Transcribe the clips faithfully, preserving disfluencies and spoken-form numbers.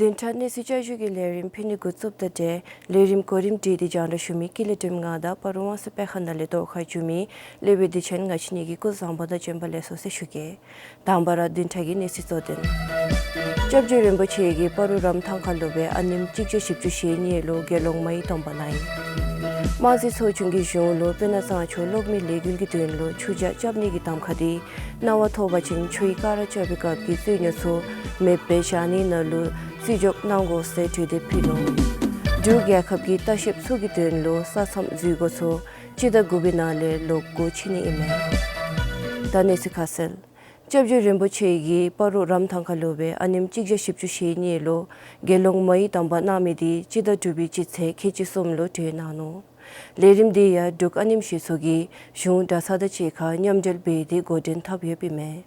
བདུན་ཕྲག་གནས་ཚུལ་བསྐྱར་ཞུའི་ལས་རིམ་ཕུལ་ནི་འགོ་བཙུགསཔ་ད་ཏེ་ལས་རིམ་གོ་རིམ་སྒྲིག་སྟེ་རྒྱང་བསྒྲགས་ཞུ་མི་ཀུན་ལེགས་སྒྲོལམ་ང་དང་པར་རླུང་དབང་ཕྱུག་སྤེལ་ཁང་ནང་ལས་གཏོར་བཤལ་ཞུ་མི་ལེགས་པའི་བདེ་ཆེན་ང་བཅས་གཉིས་ཀྱིས་སྐུ་གཟུགས་བཟང་པོ་དང་བྱོན་པ་ལེགས་སོ་ཟེར་ཞུ་གེ། དང་པ་ར་བདུན་ཕྲག་གི་གནས་ཚུལ་གཙོ་དོན། སྐྱབས་རྗེ་རིན་པོ་ཆེ་གིས་སྤ་རོ་རམ་ཐང་ཁ་ལུ་སྦེ་ཨ་ནེམ་གཅིག་བརྒྱ་བཞི་བཅུ་ཞེ་གཉིས་ལུ་དགེ་སློང་མའི་སྡོམ་པ་གནང་ཡི། དམངས་རྩིས་ཚོགས་ཆུང་གི་གཞུང་ལུ་སྤུ་ན་གཙང་ཆུ་གློག་མེ་ལས་འགུལ་གྱི་དོན་ལུ་ཆུ་ཇ་རྐྱབ་ནི་གི་གདམ་ཁ་འདི་གནང་བ་ཐོབ་པ་ཅིན་ཆུའི་ཀ་ར་རྐྱབ་པའི་སྐབས་ཀྱི་རྩིས་ཉོ་ཚུ་མེདཔ་སྦེ་བཞག་ནི་ནང་ལུ་རྩིས་འཇོག་གནང་དགོ་ཟེར་གྲོས་འདེབས་ཕུལ་ནུག། འབྲུག་རྒྱལ་ཁབ་ཀྱི་ལྟ་བཤལཔ་ཚུ་གི་དོན་ལུ་ས་མཚམས་འཛུལ་སྒོ་ཚུ་སྤྱི་ཟླ་དགུ་པའི་ནང་ལས་ལོག་སྒོ་ཕྱེ་ནི་ཨིན་མས། ད་གནས་ཚུལ་ཁ་གསལ། སྐྱབས་རྗེ་རིན་པོ་ཆེ་གིས་སྤ་རོ་རམ་ཐང་ཁ་ལུ་སྦེ་ཨ་ནེམ་གཅིག་བརྒྱ་བཞི་བཅུ་ཞེ་གཉིས་ལུ་དགེ་སློང་མའི་སྡོམ་པ་གནང་མི་འདི་སྤྱི་ཟླ་དྲུག་པའི་སྤྱི་ཚེས་ཁལ་གཅིག་གསུམ་ལུ་གྲོལ་གནང་ནུག། ལས་རིམ་འདི་ཡང་འབྲུག་ཨ་ནེམ་གཞི་ཚོགས་ཀྱིས་གཞུང་གྲྭ་ཚང་དང་གཅིག་ཁར་མཉམ་འབྲེལ་འབད་དེ་འགོ་འདྲེན་འཐབ་ཡོདཔ་ཨིན་མས།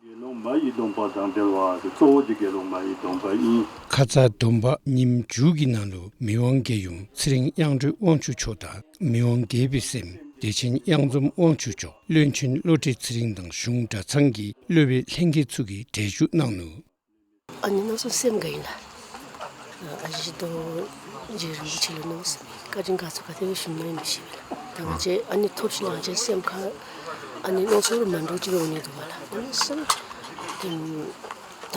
དགེ་སློང་མ་ཡི་སྡོམ་པ་དང་འབྲེལ་བ་དེ་གཙོ་བོ་དེ་དགེ་སློང་མ་ཡི་སྡོམ་པ་ཨིན། ཁ་ཙ་སྡོམ་པ་ཉིནམ་མཇུག་གི་ནང་ལུ་མི་དབང་རྒྱལ་ཡུམ་ཚེ་རིང་དབྱངས་སྒྲོན་དབང་ཕྱུག་མཆོག་དང་མི་དབང་རྒྱལ་པོའི་སྲསམོ་བདེ་ཆེན་དབྱངས་འཛོམས་དབང་ཕྱུག་མཆོག་བློན་ཆེན་བློ་གྲོས་ཚེ་རིང་དང་གཞུང་གྲྭ་ཚང་གི་སློབ་དཔོན་ལྷན་རྒྱས་ཚུ་གིས་གྲལ་བཞུགས་གནང་ནུག། ཨ་ནི་ནང་སོ་སེམས་དགའ་ཡི་ལགས། ཨ་ཞེ་ཏོ་རྗེ་རིན་པོ་ཆེ་ལུ་ནང་སེམས་བཀའ་དྲིན་དགའ་ཚོར་ག་དེ་སྦེ་ཞུ་ནི་ཨིན་མི་ཤེས་པས་ལགས། ད་ང་བཅས་ཨ་ནི་ཐོབ་ཞིནམ་ང་བཅས་སེམས་ཁར་ཨ་ནི་ནང་སོ་རུ་མ་འདྲཝ་ཅིག་འོང་ནི་འདུག་པ་ལགས། ཨ་ནི་སེམས་ད་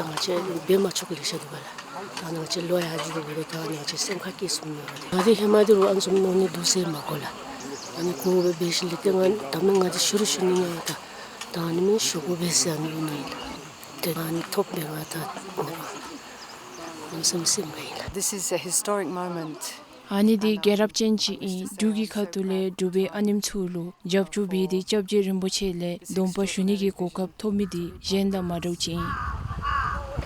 ང་བཅས་འབད་མ་ཆོགཔ་ལེ་ཤ་འདུག་པ་ལགས། ད་ང་བཅས་ལོ་ཡར་འགྱོཝ་ད་ང་བཅས་སེམས་ཁར་སྐྱེ་སོང་ནི་ལགས། ང་དེ་ཧེ་མ་དེ་རུ་ཨ་ནི་བཟུམ་འོང་ནི་འདུག་ཟེར་མ་གོ་ལགས། ཨ་ནི་གོཝ་སྦེ་འབད་ཞིནམ་ལས་ཏེ་ང་ད་མི་ང་དེ་ཞུ་རུང་ཞུ་ནི་ཡང་ད་ད་ཨ་ནི་མི་ཞུ་དགོ་པས་ཟེར་ཨ་ནི་འོང་ནི་ཨིན་ལགས། ཏེ་ཨ་ནི་ཐོབ་སྦེ་ང་ད་ནང་སེམས་སེམས་དགའ་ཡི་ལགས། This is a historic moment. ཨ་ནི་འདི་རྒྱལ་རབས་ཅན་ཅིག་ཨིན། འབྲུག་གི་ཁ་ཐུག་ལས་འབྲུག་པའི་ཨ་ནེམ་ཚུ་ལུ་རྒྱབ་སྐྱོར་འབད་དེ་སྐྱབས་རྗེ་རིན་པོ་ཆེ་ལས་སྡོམ་པ་ཞུ་ནི་གི་གོ་སྐབས་ཐོབ་མི་འདི་གཞན་དང་མ་འདྲཝ་ཅིག་ཨིན།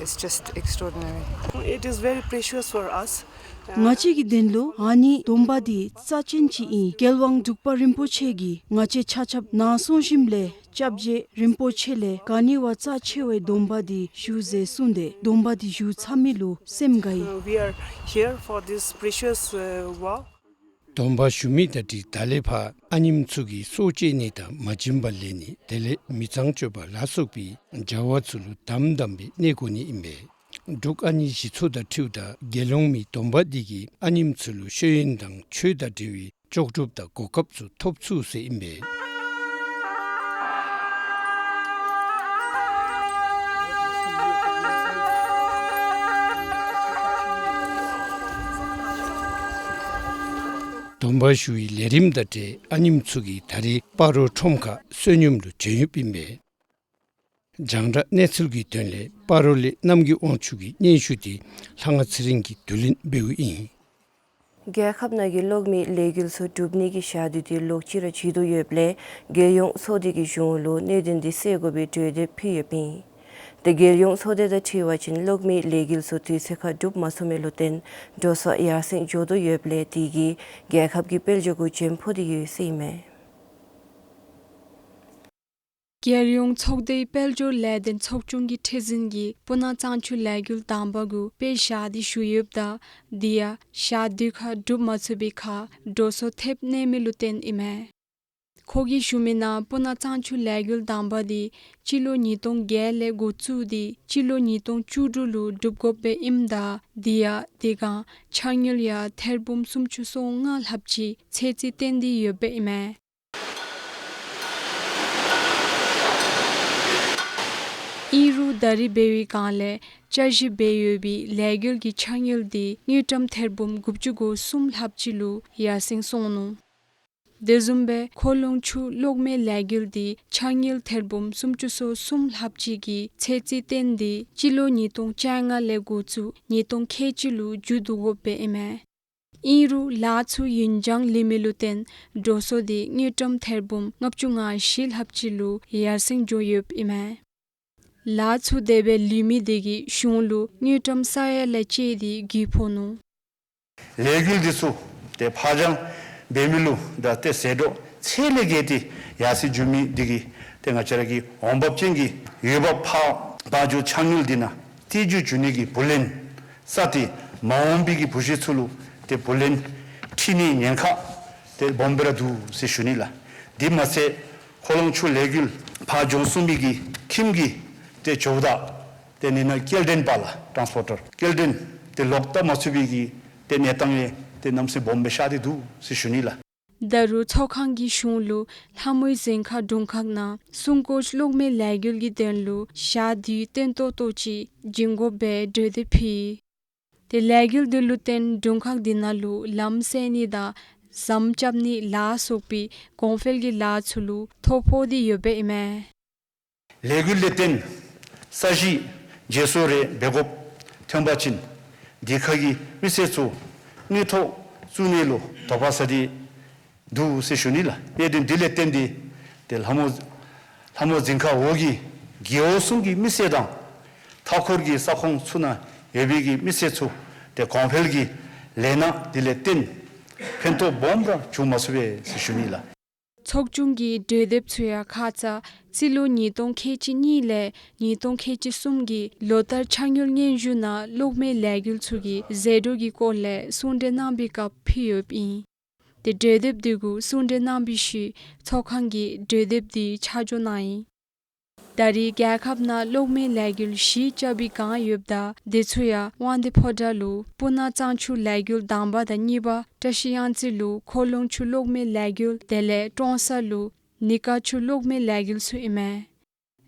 It's just extraordinary. It is very precious for us. ང་བཅས་ཀྱི་དོན་ལུ་ཨ་ནི་སྡོམ་པ་འདི་རྩ་ཅན་ཅིག་ཨིན། རྒྱལ་དབང་འབྲུག་པ་རིན་པོ་ཆེ་གིས་ང་བཅས་ཆ་ཁྱབ་ནཱ་སོང་ཞིནམ་ལས་སྐྱབས་རྗེ་རིན་པོ་ཆེ་ལས་ག་ནི་བ་རྩ་ཆེ་བའི་སྡོམ་པ་འདི་ཞུ་ཟེར་གསུངས་ཏེ་སྡོམ་པ་འདི་ཞུ་ཚར་མི་ལུ་སེམས་དགའ་ཡི། Uh, we are here for this precious, uh, vow. སྡོམ་པ་ཞུ་མི་དང་འཁྲིལ་ད་ལས་ཕར་ཨ་ནེམ་ཚུ་གིས་སྲོག་བཅད་ནི་དང་མ་བྱིན་པར་ལེན་ནི་དེ་ལས་མི་ཚངས་སྤྱོད་པ་ལ་སོགས་པའི་བྱ་བ་ཚུ་ལུ་དམ་དམ་སྦེ་གནས་དགོ་ནི་ཨིན་པས། འབྲུག་ཨ་ནེ་གཞི་ཚོགས་དང་འཁྲིལཝ་ད་དགེ་སློང་མའི་སྡོམ་པ་འདི་གིས་ཨ་ནེམ་ཚུ་ལུ་ཤེས་ཡོན་དང་ཆོས་དང་འབྲེལ་བའི་ལྕོགས་གྲུབ་དང་གོ་སྐབས་ཚུ་ཐོབ་ཚུགས་ཟེར་ཨིན་པས། སྡོམ་པ་ཞུ་བའི་ལས་རིམ་དང་འབྲེལ་ཨ་ནེམ་ཚུ་གིས་ད་རེས་སྤ་རོ་ཁྲོམ་ཁར་བསོད་སྙོམས་ལུ་བྱོན་ཡོདཔ་ཨིན་པས། རྒྱང་བསྒྲགས་གནས་ཚུལ་གྱི་དོན་ལས་སྤ་རོ་ལས་རྣམ་རྒྱལ་དབང་ཕྱུག་གི་སྙན་ཞུ་འདི་ལྷ་དབང་ཚེ་རིང་གིས་བསྡུ་ལེན་འབདཝ་ཨིན། རྒྱལ་ཁབ་ནང་གི་གློག་མེ་ལས་འགུལ་ཚུ་གྲུབ་ནི་གི་ཞག་དུས་འདི་ལོག་ཅི་ར་བྱིན་དོ་ཡོདཔ་ལས་རྒྱལ་ཡོངས་ཚོགས་སྡེ་གི་གཞུང་ལུ་གནད་དོན་འདི་སེལ་དགོ་པའི་གྲོས་འདེབས་ཕུལ་ཡོདཔ་ཨིན། ཏེ་རྒྱལ་ཡོངས་ཚོགས་སྡེ་དང་འཁྲིལ་བ་ཅིན་གློག་མེ་ལས་འགུལ་ཚུ་དུས་ཚོད་ཁར་གྲུབ་མ་ཚུགས་མི་ལུ་བརྟེན་འགྲོ་སོང་ཡར་སེང་འགྱོ་དོ་ཡོདཔ་ལས་དེ་གིས་རྒྱལ་ཁབ་ཀྱི་དཔལ་འབྱོར་གུ་འཇོན་ཕོག་སྟེ་ཡོད་ཟེར་ཨིན་མས། རྒྱལ་ཡོངས་ཚོགས་སྡེའི་དཔལ་འབྱོར་ལས་དོན་ཚོགས་ཆུང་གི་ཁྲི་འཛིན་གྱིས་སྤུ་ན་གཙང་ཆུ་ལས་འགུལ་དང་པ་གུ་དཔེ་བཞག་སྟེ་ཞུ་ཡོདཔ་ད་དེ་ཡང་ཞག་དུས་ཁར་གྲུབ་མ་ཚུགས་པའི་ཁར་འགྲོ་སོང་ཐེབས་གནས་མི་ལུ་བརྟེན་ཨིན་མས། ཁོ་གིས་ཞུ་མི་ནང་སྤུ་ན་གཙང་ཆུ་ལས་འགུལ་དང་པ་འདི་སྤྱི་ལོ་ཉིས་སྟོང་བརྒྱད་ལས་འགོ་བཙུགས་ཏེ་སྤྱི་ལོ་ཉིས་སྟོང་བཅུ་དྲུག་ལུ་གྲུབ་དགོཔ་སྦེ་ཨིནམ་ད་དེ་ཡང་དེ་སྒང་ཆ་དངུལ་ཡང་ཐེར་འབུམ་སུམ་ཅུ་སོ་ལྔ་ལྷགཔ་ཅིག་ཚད་རྩིས་བཏོན་ཏེ་ཡོདཔ་སྦེ་ཨིན་མས། ཨིན་རུང་ད་རིས་འབད་བའི་སྒང་ལས་བསྐྱར་ཞིབ་འབད་ཡོད་པའི་ལས་འགུལ་གྱི་ཆ་དངུལ་འདི་དངུལ་ཀྲམ་ཐེར་འབུམ་དགུ་བཅུ་གོ་གསུམ་ལྷགཔ་ཅིག་ལུ་ཡར་སེང་སོང་ནུག། དེ་བཟུམ་སྦེ་ཁོ་ལོང་ཆུ་གློག་མེ་ལས་འགུལ་འདི་ཆ་དངུལ་ཐེར་འབུམ་སུམ་ཅུ་སོ་གསུམ་ལྷགཔ་ཅིག་གི་ཚད་རྩིས་བཏོན་ཏེ་སྤྱི་ལོ་ཉིས་སྟོང་བཅོ་ལྔ་ལས་འགོ་བཙུགས་ཉིས་སྟོང་ཁལ་གཅིག་ལུ་མཇུག་བསྡུ་དགོཔ་སྦེ་ཨིན་མས། ཨིན་རུང་ལཱ་ཚུ་ཡུན་འགྱངས་ལུས་མི་ལུ་བརྟེན་འགྲོ་སོང་འདི་དངུལ་ཀྲམ་ཐེར་འབུམ་ལྔ་བཅུ་ང་བཞི་ལྷགཔ་ཅིག་ལུ་ཡར་སེང་འགྱོ་ཡོདཔ་ཨིན་མས། ལཱ་ཚུ་དེ་སྦེ་ལུས་མི་དེ་གིས་གཞུང་ལུ་དངུལ་ཀྲམ་ས་ཡ་ལས་བཅད་དེ་རྒུད་ཕོག་ནུག། ལས་འགུལ་འདི་ཚུ་ཏེ་ཕར་འགྱངས་འབད་མི་ལུ་ད་ཏེ་ཟད་འགྲོ་ཚད་ལས་བརྒལ་ཏེ་ཡར་སེང་འགྱོ་མི་འདི་གིས་ཏེ་ང་བཅས་ར་གི་འོང་འབབ་ཅན་གྱི་འོང་འབབ་ཕར་འབག་འགྱོ་ཆ་དངུལ་འདི་ནང་ཏེ་འགྱོ་འགྱོ་ནི་གི་བུ་ལོན་བསགས་ཏེ་མ་འོངས་པའི་གི་བུ་གཞི་ཚུ་ལུ་ཏེ་བུ་ལོན་འཁྱིད་ནིའི་ཉེན་ཁ་ཏེ་སྦོམ་སྦེ་ར་འདུག་ཟེར་ཞུ་ནི་ལགས། དེ་མ་ཚད་ཁོ་ལོང་ཆུ་ལས་འགུལ་ཕར་འགྱོ་སོང་མི་གི་ཁྱིམ་གྱི་ཏེ་ཇོ་བདག་ དེ་ནི་ནཱ་སྐྱེལ་འདྲེན་པ་ལགས་ཊཱནསི་པོར་ཊར་སྐྱེལ་འདྲེན་དེ་ལོག་བཏབ་མ་ཚུགས་པའི་གི་དེ་གནས་སྟངས་ཡང་དེ་གནམ་མེད་ས་མེད་སྦོམ་སྦེ་ཤར་ཏེ་འདུག་ཟེར་ཞུ་ནི་ལགས། ད་རུང་ཚོགས་ཁང་གི་གཞུང་ལུ་ལྷ་མོའི་རྫིང་ཁ་དྲུང་ཁག་ནང་སྲུང་སྐྱོབ་གློག་མེ་ལས་འགུལ་གྱི་དོན་ལུ་ཞག་དུས་བརྟན་ཏོག་ཏོ་ཅིག་བྱིན་དགོ་པའི་གྲོས་འདེབས་ཕུལ་ཡི། དེ་ལས་འགུལ་དེ་ལུ་བརྟེན་དྲུང་ཁག་དེ་ནང་ལུ་ལམ་སེལ་ནི་དང་ཟམ་རྐྱབ་ནི་ལཱ་སོགས་པའི་གོང་འཕེལ་གྱི་ལཱ་ཚུ་ལུ་ཐོ་ཕོག་སྟེ་ཡོདཔ་ཨིན་མས། ལས་འགུལ་ལས་བརྟེན་ས་གཞི་བརྗེ་སོར་རེ་འབད་དགོཔ་ཐོན་པ་ཅིན་དེ་ཁར་གྱི་མི་སེར་ཚུ་དངུལ་ཐོག་བཙུགས་ནི་ལུ་དོགས་པ་ཟ་སྟེ་འདུག་ཟེར་ཞུ་ནི་ལགས། གནད་དོན་དེ་ལས་བརྟེན་ཏེ་དེ་ལྷ་མོ་ལྷ་མོ་རྫིང་ཁ་འོག་གི་རྒེད་འོག་གསུམ་གྱི་མི་སེར་དང་མཐའ་འཁོར་གྱི་ས་ཁོངས་ཚུ་ནང་ཡོད་པའི་གི་མི་སེར་ཚུ་དེ་གོང་འཕེལ་གྱི་ལས་སྣ་དེ་ལས་བརྟེན་ཕན་ཐོགས་སྦོམ་ར་བྱུང་མ་ཚུགས་པས་ཟེར་ཞུ་ནི་ལགས། ཚོགས་ཆུང་གི་གྲོས་འདེབས་ཚུ་ཡང་ཁ་ཙ་སྤྱི་ལོ་ཉིས་སྟོང་ཁལ་གཅིག་གཉིས་ལས་ཉིས་སྟོང་ཁལ་གཅིག་གསུམ་གྱི་ལོ་བསྟར་འཆར་དངུལ་སྙན་ཞུ་ནང་གློག་མེ་ལས་འགུལ་ཚུ་གི་ཟད་འགྲོ་གི་སྐོར་ལས་གསུང་གྲོས་གནང་པའི་སྐབས་ཕུལ་ཡོདཔ་ཨིན། དེ་གྲོས་འདེབས་དེ་གུ་གསུང་གྲོས་གནང་བའི་ཤུལ་ཚོགས་ཁང་གིས་གྲོས་འདེབས་དེ་ཆ་འཇོག་གནང་ཡི། ད་རེས་རྒྱལ་ཁབ་ནང་གློག་མེ་ལས་འགུལ་བཞི་རྐྱབ་པའི་སྒང་ཡོདཔ་ད་དེ་ཚུ་ཡང་དབང་འདུས་ཕོ་བྲང་ལུ་སྤུ་ན་གཙང་ཆུ་ལས་འགུལ་དང་པ་དང་གཉིས་པ་བཀྲ་ཤིས་གཡང་རྩེ་ལུ་འཁོར་ལོངས་ཆུ་གློག་མེ་ལས་འགུལ་དེ་ལས་ཀྲོང་གསར་ལུ་ནི་ཀ་ཆུ་གློག་མེ་ལས་འགུལ་ཚུ་ཨིན་མས།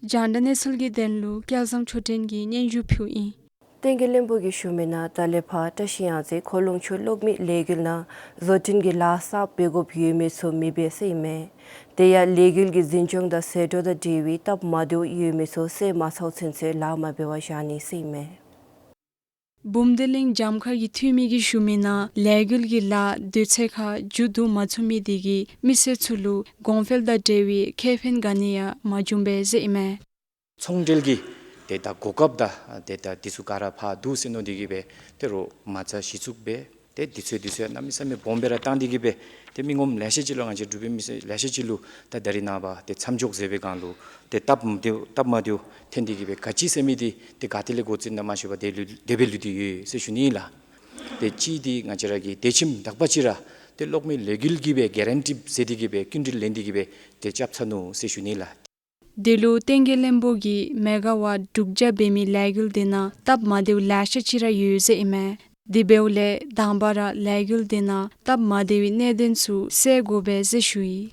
རྒྱང་བསྒྲགས་གནས་ཚུལ་གྱི་དོན་ལུ་སྐལ་བཟང་ཆོས་སྒྲོན་གྱིས་སྙན་ཞུ་ཕུལཝ་ཨིན། བསྟན་རྒྱས་བློན་པོ་གིས་ཞུ་མི་ནང་ད་ལས་ཕར་བཀྲ་ཤིས་གཡང་རྩེ་འཁོར་ལོངས་ཆུ་གློག་མེ་ལས་འགུལ་ནང་བཟོ་སྐྲུན་གྱི་ལཱ་གསརཔ་འབད་དགོཔ་ཡོད་མི་ཚུ་མི་འབད་ཟེར་ཨིན་མས། དེ་ཡང་ལས་འགུལ་གྱི་འཛིན་སྐྱོང་དང་ཟད་འགྲོ་དང་འབྲེལ་བའི་སྟབས་མ་བདེཝ་ཡོད་མི་ཚུ་སེལ་མ་ཚརཝ་ཚུན་ཚོད་ལཱ་མ་འབད་བར་བཞག་ནི་ཟེར་ཨིན་མས། འབུམ་སྡེ་གླིང་རྒྱབ་ཁ་གི་འཐུས་མི་གིས་ཞུ་མི་ནང་ལས་འགུལ་གྱི་ལཱ་དུས་ཚོད་ཁར་མཇུག་བསྡུ་མ་ཚུགས་མི་དེ་གིས་མི་སེར་ཚུ་ལུ་གོང་འཕེལ་དང་འབྲེལ་བའི་ཁེ་ཕན་ག་ནི་ཡང་མ་བྱུང་པས་ཟེར་ཨིན་མས། ཚོང་འབྲེལ་གྱི་ཏེ་ད་གོ་སྐབས་དང་ཏེ་ད་འདི་ཚུ་ག་ར་ཕར་འདུག་ཟེར་མནོ་སྟེ་གིས་སྦེ་ཏེ་རོགས་མ་རྩ་གཞི་བཙུགས་འབད་ཏེ་འདི་ཚུ་འདི་ཚུ་ཡང་གནམ་མེད་ས་མེད་སྦོམ་སྦེ་ར་བཏང་སྟེ་གིས་སྦེ་ཏེ་མི་ངོམ་ལེ་ཤ་ཅིག་ལུ་ང་བཅས་འབྲུག་པའི་མི་སེར་ལེ་ཤ་ཅིག་ལུ་ད་ད་རེས་ནངས་པ་ཏེ་མཚམས་འཇོག་མཛད་པའི་སྒང་ལུ་ཏེ་སྟབས་མ་བདེཝ་སྟབས་མ་བདེཝ་ཐོན་ཏེ་གིས་སྦེ་ག་ཅི་ཟེར་མི་འདི་ཏེ་ག་ཏེ་ལས་འགོ་བཙུགས་ན་མ་ཤེས་པར་དེ་ལུ་དེ་སྦེ་ལུས་ཏེ་ཡོད་ཟེར་ཞུ་ནི་ལགས། ཏེ་གཅིག་འདི་ང་བཅས་ར་གི་དེ་ཅིག་དག་པ་ཅིག་ར་ཏེ་གློག་མེ་ལས་འགུལ་གྱིས་སྦེ་གེ་རན་ཊི་མཛད་དེ་གིས་སྦེ་སྐྱིན་འགྲུལ་ལེན་ཏེ་གིས་སྦེ་ཏེ་རྐྱབ་ཚར་ནུག་ཟེར་ཞུ་ནི་ལགས། དེ་ལུ་བསྟན་རྒྱས་བློན་པོ་གིས་མེ་ག་ཝཊ་དྲུག་བརྒྱ་འབད་མི་ལས་འགུལ་དེ་ནང་སྟབས་མ་བདེཝ་ལེ་ཤ་ཅིག་ར་ཡོད་ཟེར་ཨིན་མས། དེ་འབདཝ་ལས་དང་པ་ར་ལས་འགུལ་དེ་ནང་སྟབས་མ་བདེ་བའི་གནད་དོན་ཚུ་སེལ་དགོ་པས་ཟེར་ཞུ་ཡི།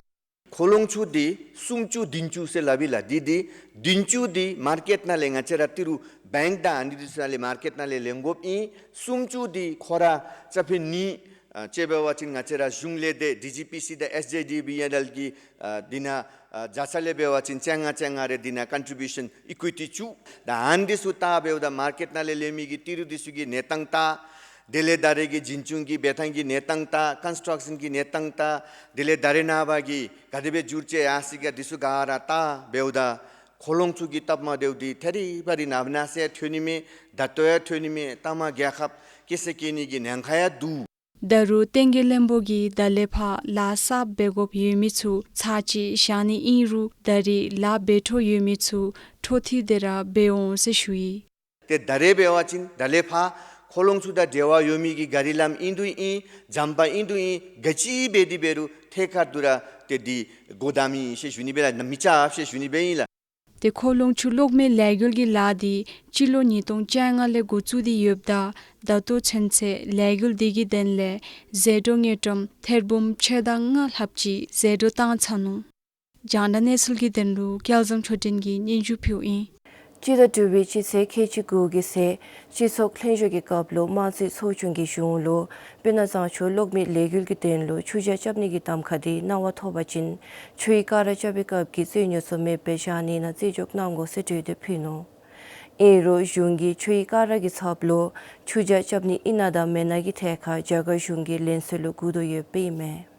འཁོར་ལོངས་ཆུ་འདི་སུམ་ཅུ་བདུན་ཅུ་ཟེར་སླབ་ཨིན་ལགས། འདི་འདི་བདུན་ཅུ་འདི་མར་ཀེཊ་ནང་ལས་ང་བཅས་ར་ཏི་རུ་བེངཀ་དང་ཨ་ནི་འདི་ཚུ་ནང་ལས་མར་ཀེཊ་ནང་ལས་ལེན་དགོཔ་ཨིན། སུམ་ཅུ་འདི་ཁོ་ར་ཅ་ཕི་ནི་ཨ་ཅིག་འབད་བ་ཅིན་ང་བཅས་ར་གཞུང་ལས་ཏེ་ཌི་ཇི་པི་སི་དང་ཨེསི་ཇེ་ཌི་བི་ཨེན་ཨེལ་གྱི་ཨ་འདི་ནང་ཨ་བརྒྱ་ཆ་ལས་འབད་བ་ཅིན་བཅོ་ལྔ་བཅོ་ལྔ་རེ་འདི་ནང་ཀོན་ཊི་བིའུ་ཤཱན་ཨི་ཀུའི་ཊི་བཙུགས། ད་ཨ་ནི་འདི་ཚུ་བལྟ་འབདཝ་ད་མར་ཀེཊ་ནང་ལས་ལེན་མི་གི་ཏི་རུ་འདི་ཚུ་གི་གནས་སྟངས་བལྟ། དེ་ལས་ད་རེས་ཀྱི་འཛིན་སྐྱོང་གི་འབད་ཐངས་ཀྱི་གནས་སྟངས་བལྟ། ཀོན་སི་ཊརཀ་ཤཱན་གྱི་གནས་སྟངས་བལྟ། དེ་ལས་ད་རེས་ནངས་པ་གི་ག་དེ་སྦེ་འགྱུར་ཅི་ཡར་སོ་ཡི་ག་འདི་ཚུ་ག་ར་བལྟ་འབདཝ་ད་འཁོར་ལོངས་ཆུ་གི་སྟབས་མ་བདེཝ་འདི་ཐད་རི་བ་རི་ནངས་པ་གནངས་ཚེ་ཐོན་ནི་མས། ད་ལྟོ་ཡང་ཐོན་ནི་མས། ལྟ་མ་རྒྱལ་ཁབ་ཀི་ས་ཀི་ནི་གི་ཉེན་ཁ་ཡང་འདུག། ད་རུང་བསྟན་རྒྱས་བློན་པོ་གིས་ད་ལས་ཕར་ལཱ་གསརཔ་འབད་དགོཔ་ཡོད་མི་ཚུ་ཚར་གཅིག་བཞག་ནི་ཨིན་རུང་ད་རེས་ལཱ་འབད་འཕྲོ་ཡོད་མི་ཚུ་འཕྲོ་མཐུད་དེ་ར་འབད་འོང་ཟེར་ཞུ་ཡི། ཏེ་ད་རེས་འབད་བ་ཅིན་ད་ལས་ཕར་འཁོར་ལོངས་ཆུ་དང་འབྲེལ་བ་ཡོད་མི་གི་ག་རི་ལམ་ཨིན་དོ་ཨིན་ཇམ་པ་ཨིན་དོ་ཨིན་ག་ཅི་འབད་དེ་འབད་རུང་ཐད་ཀར་དུ་ར་ཏེ་འདི་སྒོ་བསྡམ་ཨིན་ཟེར་ཞུ་ནི་སྦེ་ལགས། མི་རྐྱབ་ཟེར་ཞུ་ནི་སྦེ་ཨིན་ལགས། ཏེ་འཁོར་ལོངས་ཆུ་གློག་མེ་ལས་འགུལ་གྱི་ལཱ་འདི་སྤྱི་ལོ་ཉིས་སྟོང་བཅོ་ལྔ་ལས་འགོ་བཙུགས་ཏེ་ཡོདཔ་ད་ད་ལྟོ་ཚུན་ཚོད་ལས་འགུལ་འདི་གི་དོན་ལས་ཟད་འགྲོ་དངུལ་ཀྲམ་ཐེར་འབུམ་ཕྱེད་དང་ལྔ་ལྷགཔ་ཅིག་ཟད་འགྲོ་བཏང་ཚར་ནུག། རྒྱང་བསྒྲགས་གནས་ཚུལ་གྱི་དོན་ལུ་སྐལ་བཟང་ཆོས་སྒྲོན་གྱིས་སྙན་ཞུ་ཕུལཝ་ཨིན། སྤྱི་ཟླ་དྲུག་པའི་སྤྱི་ཚེས་ཁལ་གཅིག་དགུ་གི་ཚེ་སྤྱི་ཚོགས་ལྷན་བཞུགས་ཀྱི་སྐབས་ལུ་དམངས་རྩིས་ཚོགས་ཆུང་གི་གཞུང་ལུ་སྤུ་ན་གཙང་ཆུ་གློག་མེ་ལས་འགུལ་གྱི་དོན་ལུ་ཆུ་བརྒྱ་རྐྱབ་ནི་གི་གདམ་ཁ་འདི་གནང་བ་ཐོབ་པ་ཅིན་ཆུའི་ཀ་ར་རྐྱབ་པའི་སྐབས་ཀྱི་རྩིས་ཉོ་ཚུ་མེདཔ་སྦེ་བཞག་ནི་ནང་རྩིས་འཇོག་གནང་དགོ་ཟེར་གྲོས་འདེབས་ཕུལ་ནུག། ཨིན་རུང་གཞུང་གིས་ཆུའི་ཀ་ར་གི་ཚབ་ལུ་ཆུ་བརྒྱ་རྐྱབ་ནི་ཨིན་ན་དང་མེན་ན་གི་ཐད་ཁར་རྒྱ་གར་གཞུང་གི་ལན་གསོལ་ལུ་སྒུག་དོ་ཡོདཔ་ཨིན་མས།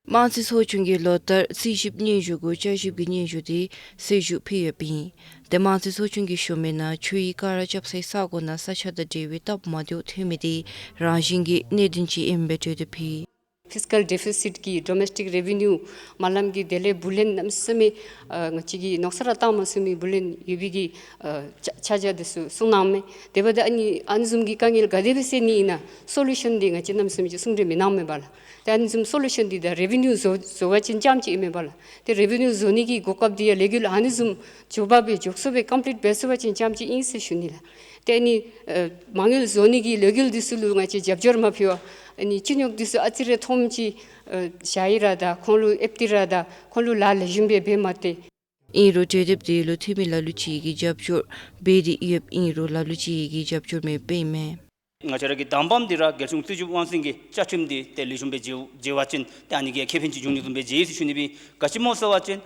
དམངས་རྩིས་ཚོགས་ཆུང་གིས་ལོ་ལྟར་རྩིས་ཞིབ་སྙན་ཞུ་གུ་བསྐྱར་ཞིབ་ཀྱི་སྙན་ཞུ་འདི་གསལ་ཞུ་ཕུལ་ཡོདཔ་ཨིན། ཏེ་དམངས་རྩིས་ཚོགས་ཆུང་གིས་ཞུ་མི་ནང་ཆུའི་ཀ་ར་རྐྱབ་སའི་ས་གོ་ནང་ས་ཆ་དང་འབྲེལ་བའི་སྟབས་མ་བདེཝ་ཐོན་མི་འདི་རང་བཞིན་གྱི་གནད་དོན་ཅིག་ཨིནམ་སྦེ་གྲོས་འདེབས་ཕུལ། ཕིས་ཀཱལ་ཌི་ཕི་སིཊ་གི་ཌོ་མེསི་ཊིཀ་རེ་བི་ནིའུ་མ་ལམ་གྱི་དེ་ལས་བུ་ལོན་གནམ་མེད་ས་མེད་ཨ་ང་བཅས་ཀྱིས་ནོར་ས་ར་བཏང་མ་ཚུགས་མི་བུ་ལོན་ཡོད་པའི་གི་ཨ་ཆ་ཆ་རྒྱ་དེ་ཚུ་གསུངས་གནང་མས། དེ་འབདཝ་ད་ཨ་ནི་ཨ་ནི་བཟུམ་གྱི་དཀའ་ངལ་ག་དེ་སྦེ་སེལ་ནི་ཨིན་ན་སོ་ལུ་ཤཱན་འདི་ང་བཅས་གནམ་མེད་ས་མེད་ཅིག་གསུང་གྲོས་མི་གནངམ་མས་པ་ལགས། ཏེ་ཨ་ནི་བཟུམ་སོ་ལུ་ཤཱན་འདི་ད་རེ་བི་ནིའུ་བཟོ་བཟོ་བ་ཅིན་རྐྱངམ་ཅིག་ཨིན་མས་པ་ལགས། ཏེ་རེ་བི་ནིའུ་བཟོ་ནི་གི་གོ་སྐབས་འདི་ཡང་ལས་འགུལ་ཨ་ནི་བཟུམ་མགྱོགས་པ་སྦེ་མགྱོགས་སུ་སྦེ་ཀམ་པི་ལིཊ་འབད་ཚུགས་པ་ཅིན་རྐྱངམ་ཅིག་ཨིན་ཟེར་ཞུ་ནི་ལགས། ཏེ་ཨ་ནི་ཨ་མ་དངུལ་བཟོ་ནི་གི་ལས་འགུལ་འདི་ཚུ་ལུ་ང་བཅས་རྒྱབ་སྐྱོར་མ་ཕུལ་བར་ཨ་ནི་སྤྱི་རྙོགས་འདི་ཚུ་ཨ་ཙི་རེ་ཐོནམ་ཅིག་ཨ་བཞག་ཡི་ར་དང་ཁོང་ལུ་ཨེབ་སྟེ་ར་དང་ཁོང་ལུ་ལཱ་ལེགས་ཤོམ་སྦེ་འབད་མ་སྟེར། ཨིན་རུང་གྲོས་འདེབས་འདི་ལུ་འཐུས་མི་ལ་ལུ་ཅིག་གིས་རྒྱབ་སྐྱོར་འབད་དེ་ཡོདཔ་ཨིན་རུང་ལ་ལུ་ཅིག་གིས་རྒྱབ་སྐྱོར་མེདཔ་ཨིན་མས། ང་བཅས་ར་གི་དམ་པམ་འདི་ར་རྒྱལ་གཞུང་རྩིས་ཞིབ་དབང་འཛིན་གྱི་བཅའ་ཁྲིམས་འདི་ཏེ་ལེགས་ཤོམ་སྦེ་མཇལ་མཇལ་བ་ཅིན་ཏེ་ཨ་ནི་གིས་ཁེ་ཕན་ཅིག་འབྱུང་ནི་བཟུམ་སྦེ་མཇལ་ཡི་ཟེར་ཞུ་ནི་སྦེ་ཨིན། ག་ཅི་སྨོ་ཟེར་བ་ཅིན་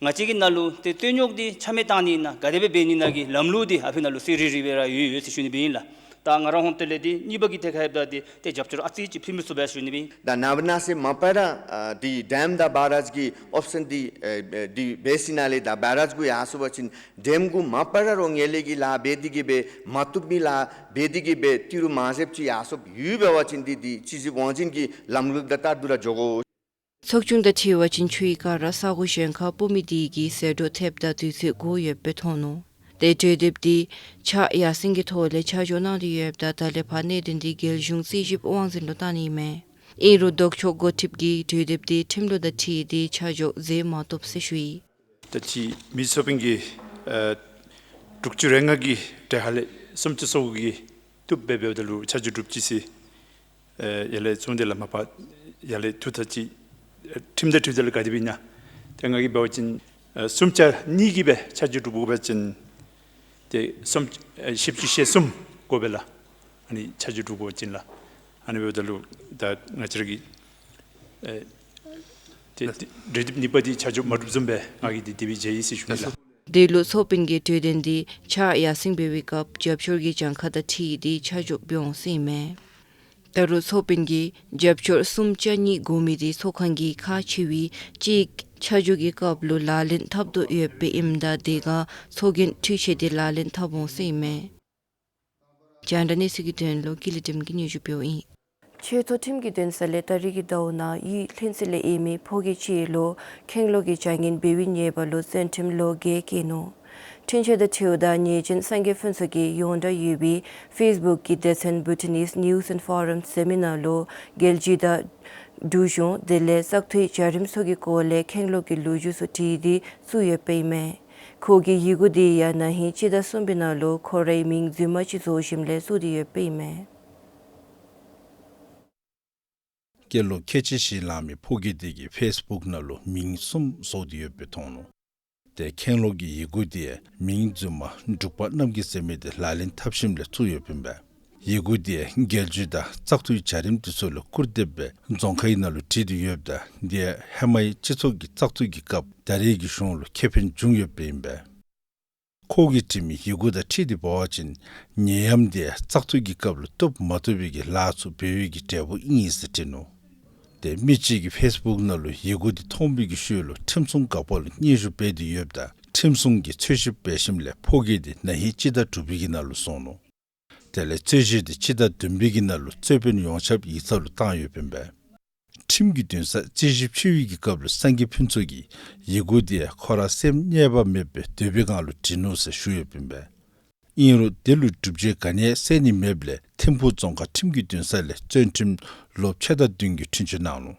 ང་བཅས་ཀྱི་ནང་ལུ་ཏེ་རྩོད་རྙོགས་འདི་ཆ་མེད་བཏང་ནི་ཨིན་ན་ག་དེ་སྦེ་འབད་ནི་ཨིན་ན་གི་ལམ་ལུགས་འདི་ཨ་ཕི་ནང་ལུ་གསལ་རི་རི་སྦེ་ར་ཡོད་ཡོད་ཟེར་ཞུ་ནི་སྦེ་ཨིན་ལགས། ད་ང་ར་ཧོང་ཏེ་ལས་འདི་གཉིས་པ་གི་ཐད་ཁར་ཡོདཔ་ད་འདི་ཏེ་རྒྱབ་སྐྱོར་ཨ་ཙི་ཅིག་ཕུལ་མི་ཚུགས་པས་ཞུ་ནི་སྦེ་ཨིན། ད་ནངས་པ་གནངས་ཚེ་མ་པ་ར་ཨ་འདི་ཌེམ་དང་བེ་རེཇ་གི་ཨོབ་སེན་འདི་ཨ་ཨ་འདི་འབད་ཞིནམ་ལས་ད་བེ་རེཇ་གུ་ཡར་སོང་པ་ཅིན་ཌེམ་གུ་མ་པ་ར་རོགས་ངན་ལྷད་ཀྱི་ལཱ་འབད་དེ་གིས་སྦེ་མ་བཏུབ་མི་ལཱ་འབད་དེ་གིས་སྦེ་ཏི་རུ་མང་སྦེ་ཅིག་ཡར་སོངམ་ཡོད་པ་ཅིན་འདི་འདི་རྩིས་ཞིབ་དབང་འཛིན་གྱི་ལམ་ལུགས་དང་ལྟར་དུ་ར་འགྱོ་དགོ། ཚོགས་ཆུང་དང་འཁྲིལ་བ་ཅིན་ཆུའི་ཁ་ར་ས་གོ་གཞན་ཁར་སྤོ་མི་དེ་གིས་ཟད་འགྲོ་ཐེབས་དང་དུས་ཚོད་འགོར་ཡོདཔ་སྦེ་མཐོང་ནུག། ཏེ་གྲོས་འདེབས་འདི་ཕྱག་ཡར་སེང་གི་ཐོག་ལས་ཆ་འཇོག་གནང་སྟེ་ཡོདཔ་ད་ད་ལས་ཕར་གནད་དོན་འདི་རྒྱལ་གཞུང་རྩིས་ཞིབ་དབང་འཛིན་ལུ་བཏང་ནི་ཨིན་མས། ཨིན་རུང་ལྡོག་ཕྱོགས་འགོ་ཁྲིདཔ་གིས་གྲོས་འདེབས་འདི་ཁྲིམས་ལུགས་དང་འཁྲིལ་ཏེ་ཆ་འཇོག་མཛད་མ་བཏུབ་ཟེར་ཞུ་ཡི། ད་ཅི་མི་ཚོགས་པའི་གི་ཨ་དྲུག་ཅུ་རེ་ལྔ་གི་གྲས་ཁ་ལས་སུམ་ཅུ་སོ་དགུ་གིས་བཏུབ་སྦེ་འབདཝ་ད་ལུ་ཆ་འཇོག་གྲུབ་ཅི་ཟེར་ཨ་ཡར་ལས་གསུངས་ཏེ་ལགས། མ་པ་ཡར་ལས་ཐུགས་ཐག་ཅིག་ཨ་ཁྲིམས་དང་འཁྲིལཝ་ད་ལུ་ག་དེ་སྦེ་ཨིན་ན། ཏེ་ང་གིས་འབད་བ་ཅིན་ཨ་སུམ་ཆ་གཉིས་ཀྱིས་སྦེ་ཆ་འཇོག་གྲུབ་དགོ་པ་ཅིན་ཏེ་སུམ་ཨ་བཞི་བཅུ་ཞེ་གསུམ་དགོ་པས་ལགས། ཨ་ནི་ཆ་འཇོག་གྲུབ་དགོ་པ་ཅིན་ལགས། ཨ་ནི་འབདཝ་ད་ལུ་ད་ང་བཅས་ར་གི་ཨེ་ཏེ་གྲོས་འདེབས་གཉིས་པ་འདི་ཆ་འཇོག་མ་གྲུབ་བཟུམ་སྦེ་ང་གིས་འདི་དེ་སྦེ་མཇལ་ཡི་ཟེར་ཞུ་ནི་ལགས། འདི་ལུ་ཚོགས་དཔོན་གྱིས་གྲོས་དོན་འདི་ཕྱག་ཡར་སེང་འབད་བའི་སྐབས་རྒྱབ་སྐྱོར་གྱི་གྱངས་ཁ་དང་འཁྲིལ་ཏེ་ཆ་འཇོག་འབད་འོང་ཟེར་ཨིན་མས། ད་རུང་ཚོགས་དཔོན་གྱིས་རྒྱབ་སྐྱོར་སུམ་ཆ་གཉིས་དགོ་མི་འདི་ཚོགས་ཁང་གི་ཁག་ཆེ་བའི་གཅིག་ཆ་འཇོག་གི་སྐབས་ལུ་ལག་ལེན་འཐབ་དོ་ཡོདཔ་ཨིནམ་ད་དེ་ཁར་ཚོགས་རྒྱན་འཕྲུལ་ཆས་འདི་ལག་ལེན་འཐབ་འོང་ཟེར་ཨིན་མས། རྒྱང་བསྒྲགས་གནས་ཚུལ་གྱི་དོན་ལུ་ཀུན་ལེགས་སྒྲོལམ་གིས་སྙན་ཞུ་ཕུལཝ་ཨིན། ཆེ་མཐོ་ཁྲིམས་ཀྱི་འདུན་ས་ལས་ད་རིས་ཀྱི་ཟླཝ་ནང་དབྱིན་ལྷུན་རྩེ་ལས་ཨིན་མི་ཕོ་སྐྱེས་ཅིག་ལུ་ཁེང་ལོག་གི་བྱ་ངན་འབད་བའི་ཉེས་པ་ལུ་བཙོན་ཁྲིམས་ལོ་བརྒྱད་བཀལ་ནུག། འཁྲུན་ཆོད་དང་འཁྲིལཝ་ད་ཉེས་ཅན་སངས་རྒྱས་ཕུན་ཚོགས་ཀྱིས་ཡོངས་གྲགས་ཡོད་པའི་ཕེསི་བུཀ་གི་སྡེ་ཚན་Bhutanese News and Forums ཟེར་མི་ནང་ལུ་རྒྱལ་སྤྱི་དང་འབྲུག་གཞུང་དེ་ལས་བཙག་འཐུའི་བྱ་རིམ་སོགས་ཀྱི་སྐོར་ལས་ཁེང་ལོག་གི་ལོ་རྒྱུས་ཚུ་བྲིས་ཏེ་བཙུགས་ཡོདཔ་ཨིན་མས། ཁོ་གི་ཡི་གུ་དེ་ཡང་ན་ཧིང་སྤྱི་ཟླ་གསུམ་པའི་ནང་ལུ་ཁོ་རའི་མིང་རྫུན་མ་ཅིག་བཟོ་ཞིནམ་ལས་བཙུགས་ཏེ་ཡོདཔ་ཨིན་མས། སྐྱེས་ལོ་ཁལ་གཅིག་བཞེས་ལང་མི་ཕོ་སྐྱེས་དེ་གིས་ཕེསི་བུཀ་ནང་ལུ་མིང་གསུམ་བཟོ་སྟེ་ཡོདཔ་སྦེ་མཐོང་ནུག། ཏེ་ཁེང་ལོག་གི་ཡི་གུ་དེ་མིང་རྫུན་མ་འབྲུག་པ་རྣམ་རྒྱལ་ཟེར་མི་དེ་ལག་ལེན་འཐབ་ཞིནམ་ལས་བཙུགས་ཡོདཔ་ཨིན་པས། ཡི་གུ་དེ་རྒྱལ་སྤྱི་དང་བཙག་འཐུའི་བྱ་རིམ་དེ་ཚུ་ལུ་སྐུར་འདེབས་སྦེ་རྫོང་ཁའི་ནང་ལུ་བྲིས་ཏེ་ཡོདཔ་ད་དེ་ཧེ་མའི་སྤྱི་ཚོགས་ཀྱི་བཙག་འཐུ་གི་སྐབས་ད་རེས་ཀྱི་གཞུང་ལུ་ཁེ་ཕན་བྱུང་ཡོདཔ་ཨིན་པས། ཁོ་གིས་བྲིས་མི་ཡི་གུ་དང་འཁྲིལ་ཏེ་འབད་བ་ཅིན་ནད་ཡམས་དེ་བཙག་འཐུ་གི་སྐབས་ལུ་བཏུབ་མ་བཏུབ་པའི་གི་ལཱ་ཚུ་འབད་བའི་གི་འབྲས་བུ་ཨིན་ཟེར་བྲིས་ནུག། ཏེ་མི་གཅིག་གིས་ཕེསི་བུཀ་ནང་ལུ་ཡི་གུ་དེ་མཐོང་བའི་གི་ཤུལ་ལུ་ཁྲིམས་སྲུང་འགག་པ་ལུ་སྙན་ཞུ་འབད་དེ་ཡོདཔ་ད་ཁྲིམས་སྲུང་གིས་འཚོལ་ཞིབ་འབད་ཞིནམ་ལས་ཕོ་སྐྱེས་དེ་ན་ཧིང་སྤྱི་ཟླ་དྲུག་པའི་གི་ནང་ལུ་སོང་ནུག། དེ་ལས་རྩོད་གཞི་དེ་སྤྱི་ཟླ་བདུན་པའི་གི་ནང་ལུ་རྩོད་དཔོན་ཡོངས་ཁྱབ་ཡིག་ཚང་ལུ་བཏང་ཡོདཔ་ཨིན་པས། ཁྲིམས་ཀྱི་འདུན་སར་རྩོད་གཞི་ཕྱེ་བའི་གི་སྐབས་ལུ་སངས་རྒྱས་ཕུན་ཚོགས་ཀྱིས་ཡི་གུ་དེ་ཁོ་ར་སེམས་གནས་པ་མེདཔ་སྦེ་འདོད་པའི་སྒང་ལུ་བྲིས་ནུག་ཟེར་ཞུ་ཡོདཔ་ཨིན་པས། ཨིན་རུང་དེ་ལུ་སྒྲུབ་བྱེད་ག་ནི་ཡང་གསན་ནི་མེདཔ་ལས་ཐིམ་ཕུག་རྫོང་ཁག་ཁྲིམས་ཀྱི་འདུན་ས་ལས་བཙོན་ཁྲིམས་ལོ་ཕྱེད་དང་བདུན་གྱི་འཁྲུན་ཆོད་གནང་ནུག།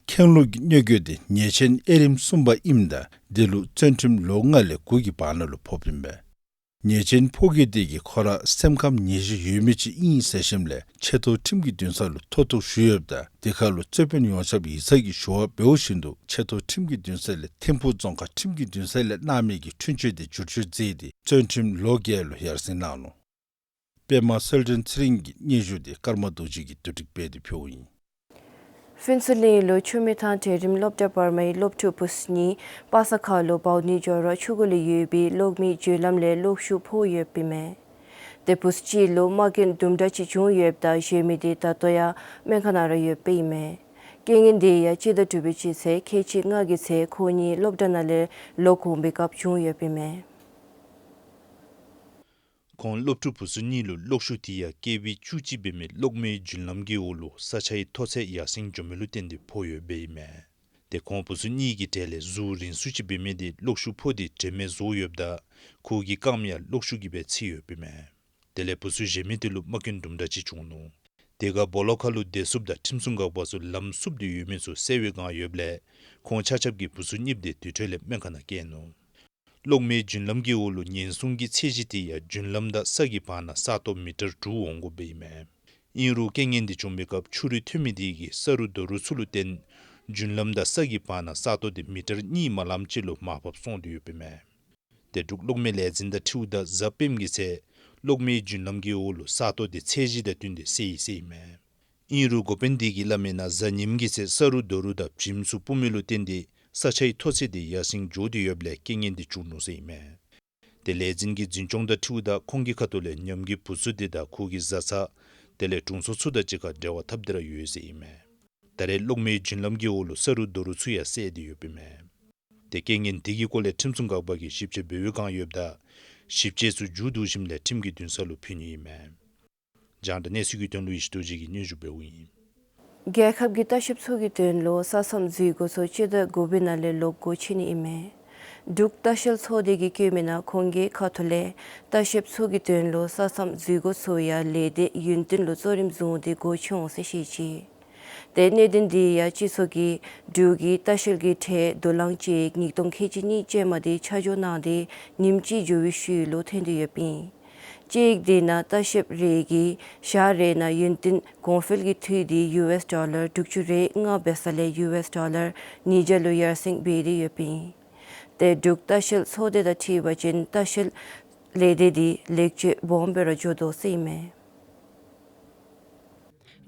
ཁེང་ལོག་གི་གནོད་འགེལ་དེ་ཉེས་ཅན་དབྱེ་རིམ་གསུམ་པ་ཨིནམ་ད་དེ་ལུ་བཙོན་ཁྲིམས་ལོ་ལྔ་ལས་དགུ་གི་བར་ན་ལུ་ཕོགཔ་ཨིན་པས། ཉེས་ཅན་ཕོ་སྐྱེས་དེ་གིས་ཁོ་ར་སེམས་ཁམས་ཉེས་ཤོས་ཡོད་མི་ཅིག་ཨིན་ཟེར་ཞིནམ་ལས་ཆེ་མཐོ་ཁྲིམས་ཀྱི་འདུན་ས་ལུ་མཐོ་གཏུགས་ཞུ་ཡོདཔ་ད་དེ་ཁར་ལུ་རྩོད་དཔོན་ཡོངས་ཁྱབ་ཡིག་ཚང་གིས་ཞུ་བ་འབདཝ་བཞིན་དུ་ཆེ་མཐོ་ཁྲིམས་ཀྱི་འདུན་ས་ལས་ཐིམ་ཕུག་རྫོང་ཁག་ཁྲིམས་ཀྱི་འདུན་ས་ལས་གནང་མི་གི་འཁྲུན་ཆོད་དེ་བསྒྱུར་བཅོས་མཛད་དེ་བཙོན་ཁྲིམས་ལོ་བརྒྱད་ལུ་ཡར་སེང་གནང་ནུག། པདྨ་གསལ་སྒྲོན་ཚེ་རིང་གི་སྙན་ཞུ་དེ་ཀརྨ་རྡོ་རྗེ་གིས་བསྡུ་སྒྲིག་འབད་དེ་ཕུལཝ་ཨིན། ཕུན་ཚོགས་གླིང་ལུ་ཆུ་སྨད་ཐང་གྲལ་རིམ་སློབ་གྲྭ་བར་མའི་སློབ་ཕྲུག་བུཚ་གཉིས་པ་ས་ཁ་ལུ་བའུ་ནི་འགྱོ་ར་ཆུ་གོ་ལས་ཡོད་པའི་གློག་མེའི་འགྱོད་ལམ་ལས་གློག་ཤུགས་ཕོག་ཡོདཔ་ཨིན་མས། ཏེ་བུཚ་གཅིག་ལུ་རྨ་སྐྱོན་དུམ་གྲ་ཅིག་བྱུང་ཡོདཔ་ད་གཞན་མི་དེ་ད་ལྟོ་ཡང་སྨན་ཁང་ནང་ར་ཡོདཔ་ཨིན་མས། རྐྱེན་ངན་དེ་ཡང་སྤྱི་ཟླ་དྲུག་པའི་སྤྱི་ཚེས་ཁལ་གཅིག་ལྔ་གི་ཚེ་ཁོང་གཉིས་སློབ་གྲྭ་ནང་ལས་ལོག་འོང་པའི་སྐབས་བྱུང་ཡོདཔ་ཨིན་མས། ཁོང་སློབ་ཕྲུག་བུ་ཚུ་གཉིས་ལུ་གློག་ཤུགས་དེ་ཡང་ཀེ་བི་བཅུ་གཅིག་འབད་མི་གློག་མེའི་རྒྱུན་ལམ་གྱི་འོག་ལུ་ས་ཆའི་མཐོ་ཚད་ཡར་སེང་འགྱོ་མི་ལུ་བརྟེན་ཏེ་ཕོག་ཡོདཔ་ཨིན་མས། ཏེ་ཁོང་བུ་ཚུ་གཉིས་ཀྱི་གྲས་ལས་གཟུགས་རིང་སུ་ཅིག་འབད་མི་དེ་གློག་ཤུགས་ཕོག་སྟེ་དྲན་མེད་བཟོ་ཡོདཔ་ད་ཁོ་གི་རྐངམ་ཡང་གློག་ཤུགས་ཀྱིས་སྦེ་འཚིག་ཡོདཔ་ཨིན་མས། དེ་ལས་བུ་ཚུ་གཞན་མི་དེ་ལུ་རྨ་སྐྱོན་དུམ་གྲ་ཅིག་བྱུང་ནུག། དེ་ཁར་སྦོ་ལོགས་ཁ་ལུ་བདེ་སྲུངཔ་དང་ཁྲིམས་སྲུང་འགག་པ་ཚུ་ལམ་བསུབ་སྟེ་ཡོད་མི་ཚུ་བསལ་བའི་བསྒང་ཡོདཔ་ལས་ཁོང་ཆ་ཁྱབ་ཀྱིས་བུ་ཚུ་གཉིསཔོ་དེ་དེ་འཕྲོ་ལས་སྨན་ཁང་ནང་བསྐྱལ་ནུག། གློག་མེའི་རྒྱུན་ལམ་གྱི་འོག་ལུ་ཉེན་སྲུང་གི་ཚད་གཞི་དེ་ཡང་རྒྱུན་ལམ་དང་ས་གི་བར་ན་ས་སྟོང་མི་ཊར་དྲུག་འོང་དགོཔ་ཨིན་མས། ཨིན་རུང་རྐྱེན་ངན་དེ་བྱུང་པའི་སྐབས་ཆུ་རུད་ཐོན་མི་དེ་གིས་ས་རུད་རྡོ་རུད་ཚུ་ལུ་བརྟེན་རྒྱུན་ལམ་དང་ས་གི་བར་ན་ས་སྟོང་དེ་མི་ཊར་གཉིས་མ་ལངམ་ཅིག་ལུ་མར་ཕབ་སོང་སྟེ་ཡོདཔ་ཨིན་མས། ཏེ་འབྲུག་གློག་མེ་ལས་འཛིན་དང་འཁྲིལཝ་ད་གཟའ་སྤེནམ་གི་ཚེ་གློག་མེའི་རྒྱུན་ལམ་གྱི་འོག་ལུ་ས་སྟོང་དེ་ཚད་གཞི་དང་བསྟུན་ཏེ་བསལ་ཡི་ཟེར་ཨིན་མས། ཨིན་རུང་འགོ་དཔོན་དེ་གིས་སླབ་མིའི་ནང་གཟའ་ཉིམ་གི་ཚེ་ས་རུད་རྡོ་རུད་དང་བྱེམ་ཚུ་སྤུ་མི་ལུ་བརྟེན་ཏེ་ས་ཆའི་མཐོ་ཚད་དེ་ཡར་སེང་འགྱོ་སྟེ་ཡོདཔ་ལས་རྐྱེན་ངན་དེ་བྱུང་ནུག་ཟེར་ཨིན་མས། ཏེ་ལས་འཛིན་གྱི་འཛིན་སྐྱོང་དང་འཁྲིལཝ་ད་ཁོང་གི་ཁ་ཐུག་ལས་ཉམས་རྒུད་བུ་ཚུ་དེ་དང་ཁོ་གི་བཟའ་ཚང་དེ་ལས་དྲུང་འཚོ་ཚུ་དང་གཅིག་ཁར་འབྲེལ་བ་འཐབ་སྟེ་ར་ཡོད་ཟེར་ཨིན་མས། ད་རེས་གློག་མེའི་རྒྱུན་ལམ་གྱི་འོག་ལུ་ས་རུད་རྡོ་རུད་ཚུ་ཡང་བསལ་ཏེ་ཡོདཔ་ཨིན་མས། ཏེ་རྐྱེན་ངན་དེ་གི་སྐོར་ལས་ཁྲིམས་སྲུང་འགག་པ་གིས་ཞིབ་དཔྱད་འབད་བའི་བསྒང་ཡོདཔ་ད་ཞིབ་དཔྱད་ཚུ་མཇུག་བསྡུ་ཞིནམ་ལས་ཁྲིམས་ཀྱི་འདུན་ས་ལུ་ཕུལ་ནི་ཨིན་མས། རྒྱང་བསྒྲགས་གནས་ཚུལ་གྱི་དོན་ལུ་ཡེ་ཤེས་རྡོ་རྗེ་གིས་སྙན་ཞུ་འབདཝ་ཨིན། རྒྱལ་ཁབ་ཀྱི་ལྟ་བཤལཔ་ཚུ་གི་དོན་ལུ་ས་མཚམས་འཛུལ་སྒོ་ཚུ་སྤྱི་ཟླ་དགུ་པའི་ནང་ལས་ལོག་སྒོ་ཕྱེ་ནི་ཨིན་མས། འབྲུག་ལྟ་བཤལ་ཚོགས་སྡེ་གིས་བཀོད་མིའི་ནང་ཁོང་གི་ཁ་ཐུག་ལས་ལྟ་བཤལཔ་ཚུ་གི་དོན་ལུ་ས་མཚམས་འཛུལ་སྒོ་ཚུ་ཡང་ལས་སྡེ་ཡུན་བརྟན་ལུ་གཙོ་རིམ་བཟུང་སྟེ་སྒོ་ཕྱེ་འོང་ཟེར་བཤད་ཅི། ཏེ་གནད་དོན་དེ་ཡང་སྤྱི་ཚོགས་ཀྱིས་འབྲུག་གི་ལྟ་བཤལ་གྱི་ཁྲལ་བསྡུ་ལེན་དཔྱད་ཡིག་ཉིས་སྟོང་ཁལ་གཅིག་གཉིས་ཅན་མ་དེ་ཆ་འཇོག་གནང་སྟེ་ཉིནམ་གཅིག་འགྱོ་བའི་ཤུལ་ལུ་ཐོན་ཏེ་ཡོདཔ་ཨིན། དཔྱད་ཡིག་དེ་ནང་ལྟ་བཤལཔ་རེ་གིས་ཞག་རེ་ནང་ཡུན་བརྟན་གོང་འཕེལ་གྱི་འཐུས་དེ་ཡུ་ཨེསི་ཌོ་ལར་དྲུག་ཅུ་རེ་ལྔ་འབད་ས་ལས་ཡུ་ཨེསི་ཌོ་ལར་ཉིས་བརྒྱ་ལུ་ཡར་སེང་འབད་དེ་ཡོདཔ་ཨིན། ཏེ་འབྲུག་ལྟ་བཤལ་ཚོགས་སྡེ་དང་འཁྲིལ་བ་ཅིན་ལྟ་བཤལ་ལས་སྡེ་དེ་ལེགས་བཅོས་སྦོམ་སྦེ་ར་འགྱོ་དོ་ཟེར་ཨིན་མས།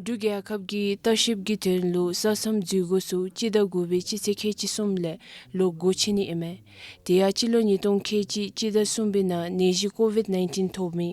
འབྲུག་རྒྱལ་ཁབ་ཀྱི་ལྟ་བཤལཔ་གི་དོན་ལུ་ས་མཚམས་འཛུལ་སྒོ་ཚུ་སྤྱི་ཟླ་དགུ་པའི་སྤྱི་ཚེས་ཁལ་གཅིག་གསུམ་ལས་ལོག་སྒོ་ཕྱེ་ནི་ཨིན་མས། དེ་ཡང་སྤྱི་ལོ་ཉིས་སྟོང་ཁལ་གཅིག་སྤྱི་ཟླ་གསུམ་པའི་ནང་ནད་གཞི་ཀོ་ཝིཌ་ནའིན་ཊིན་ཐོབ་མི་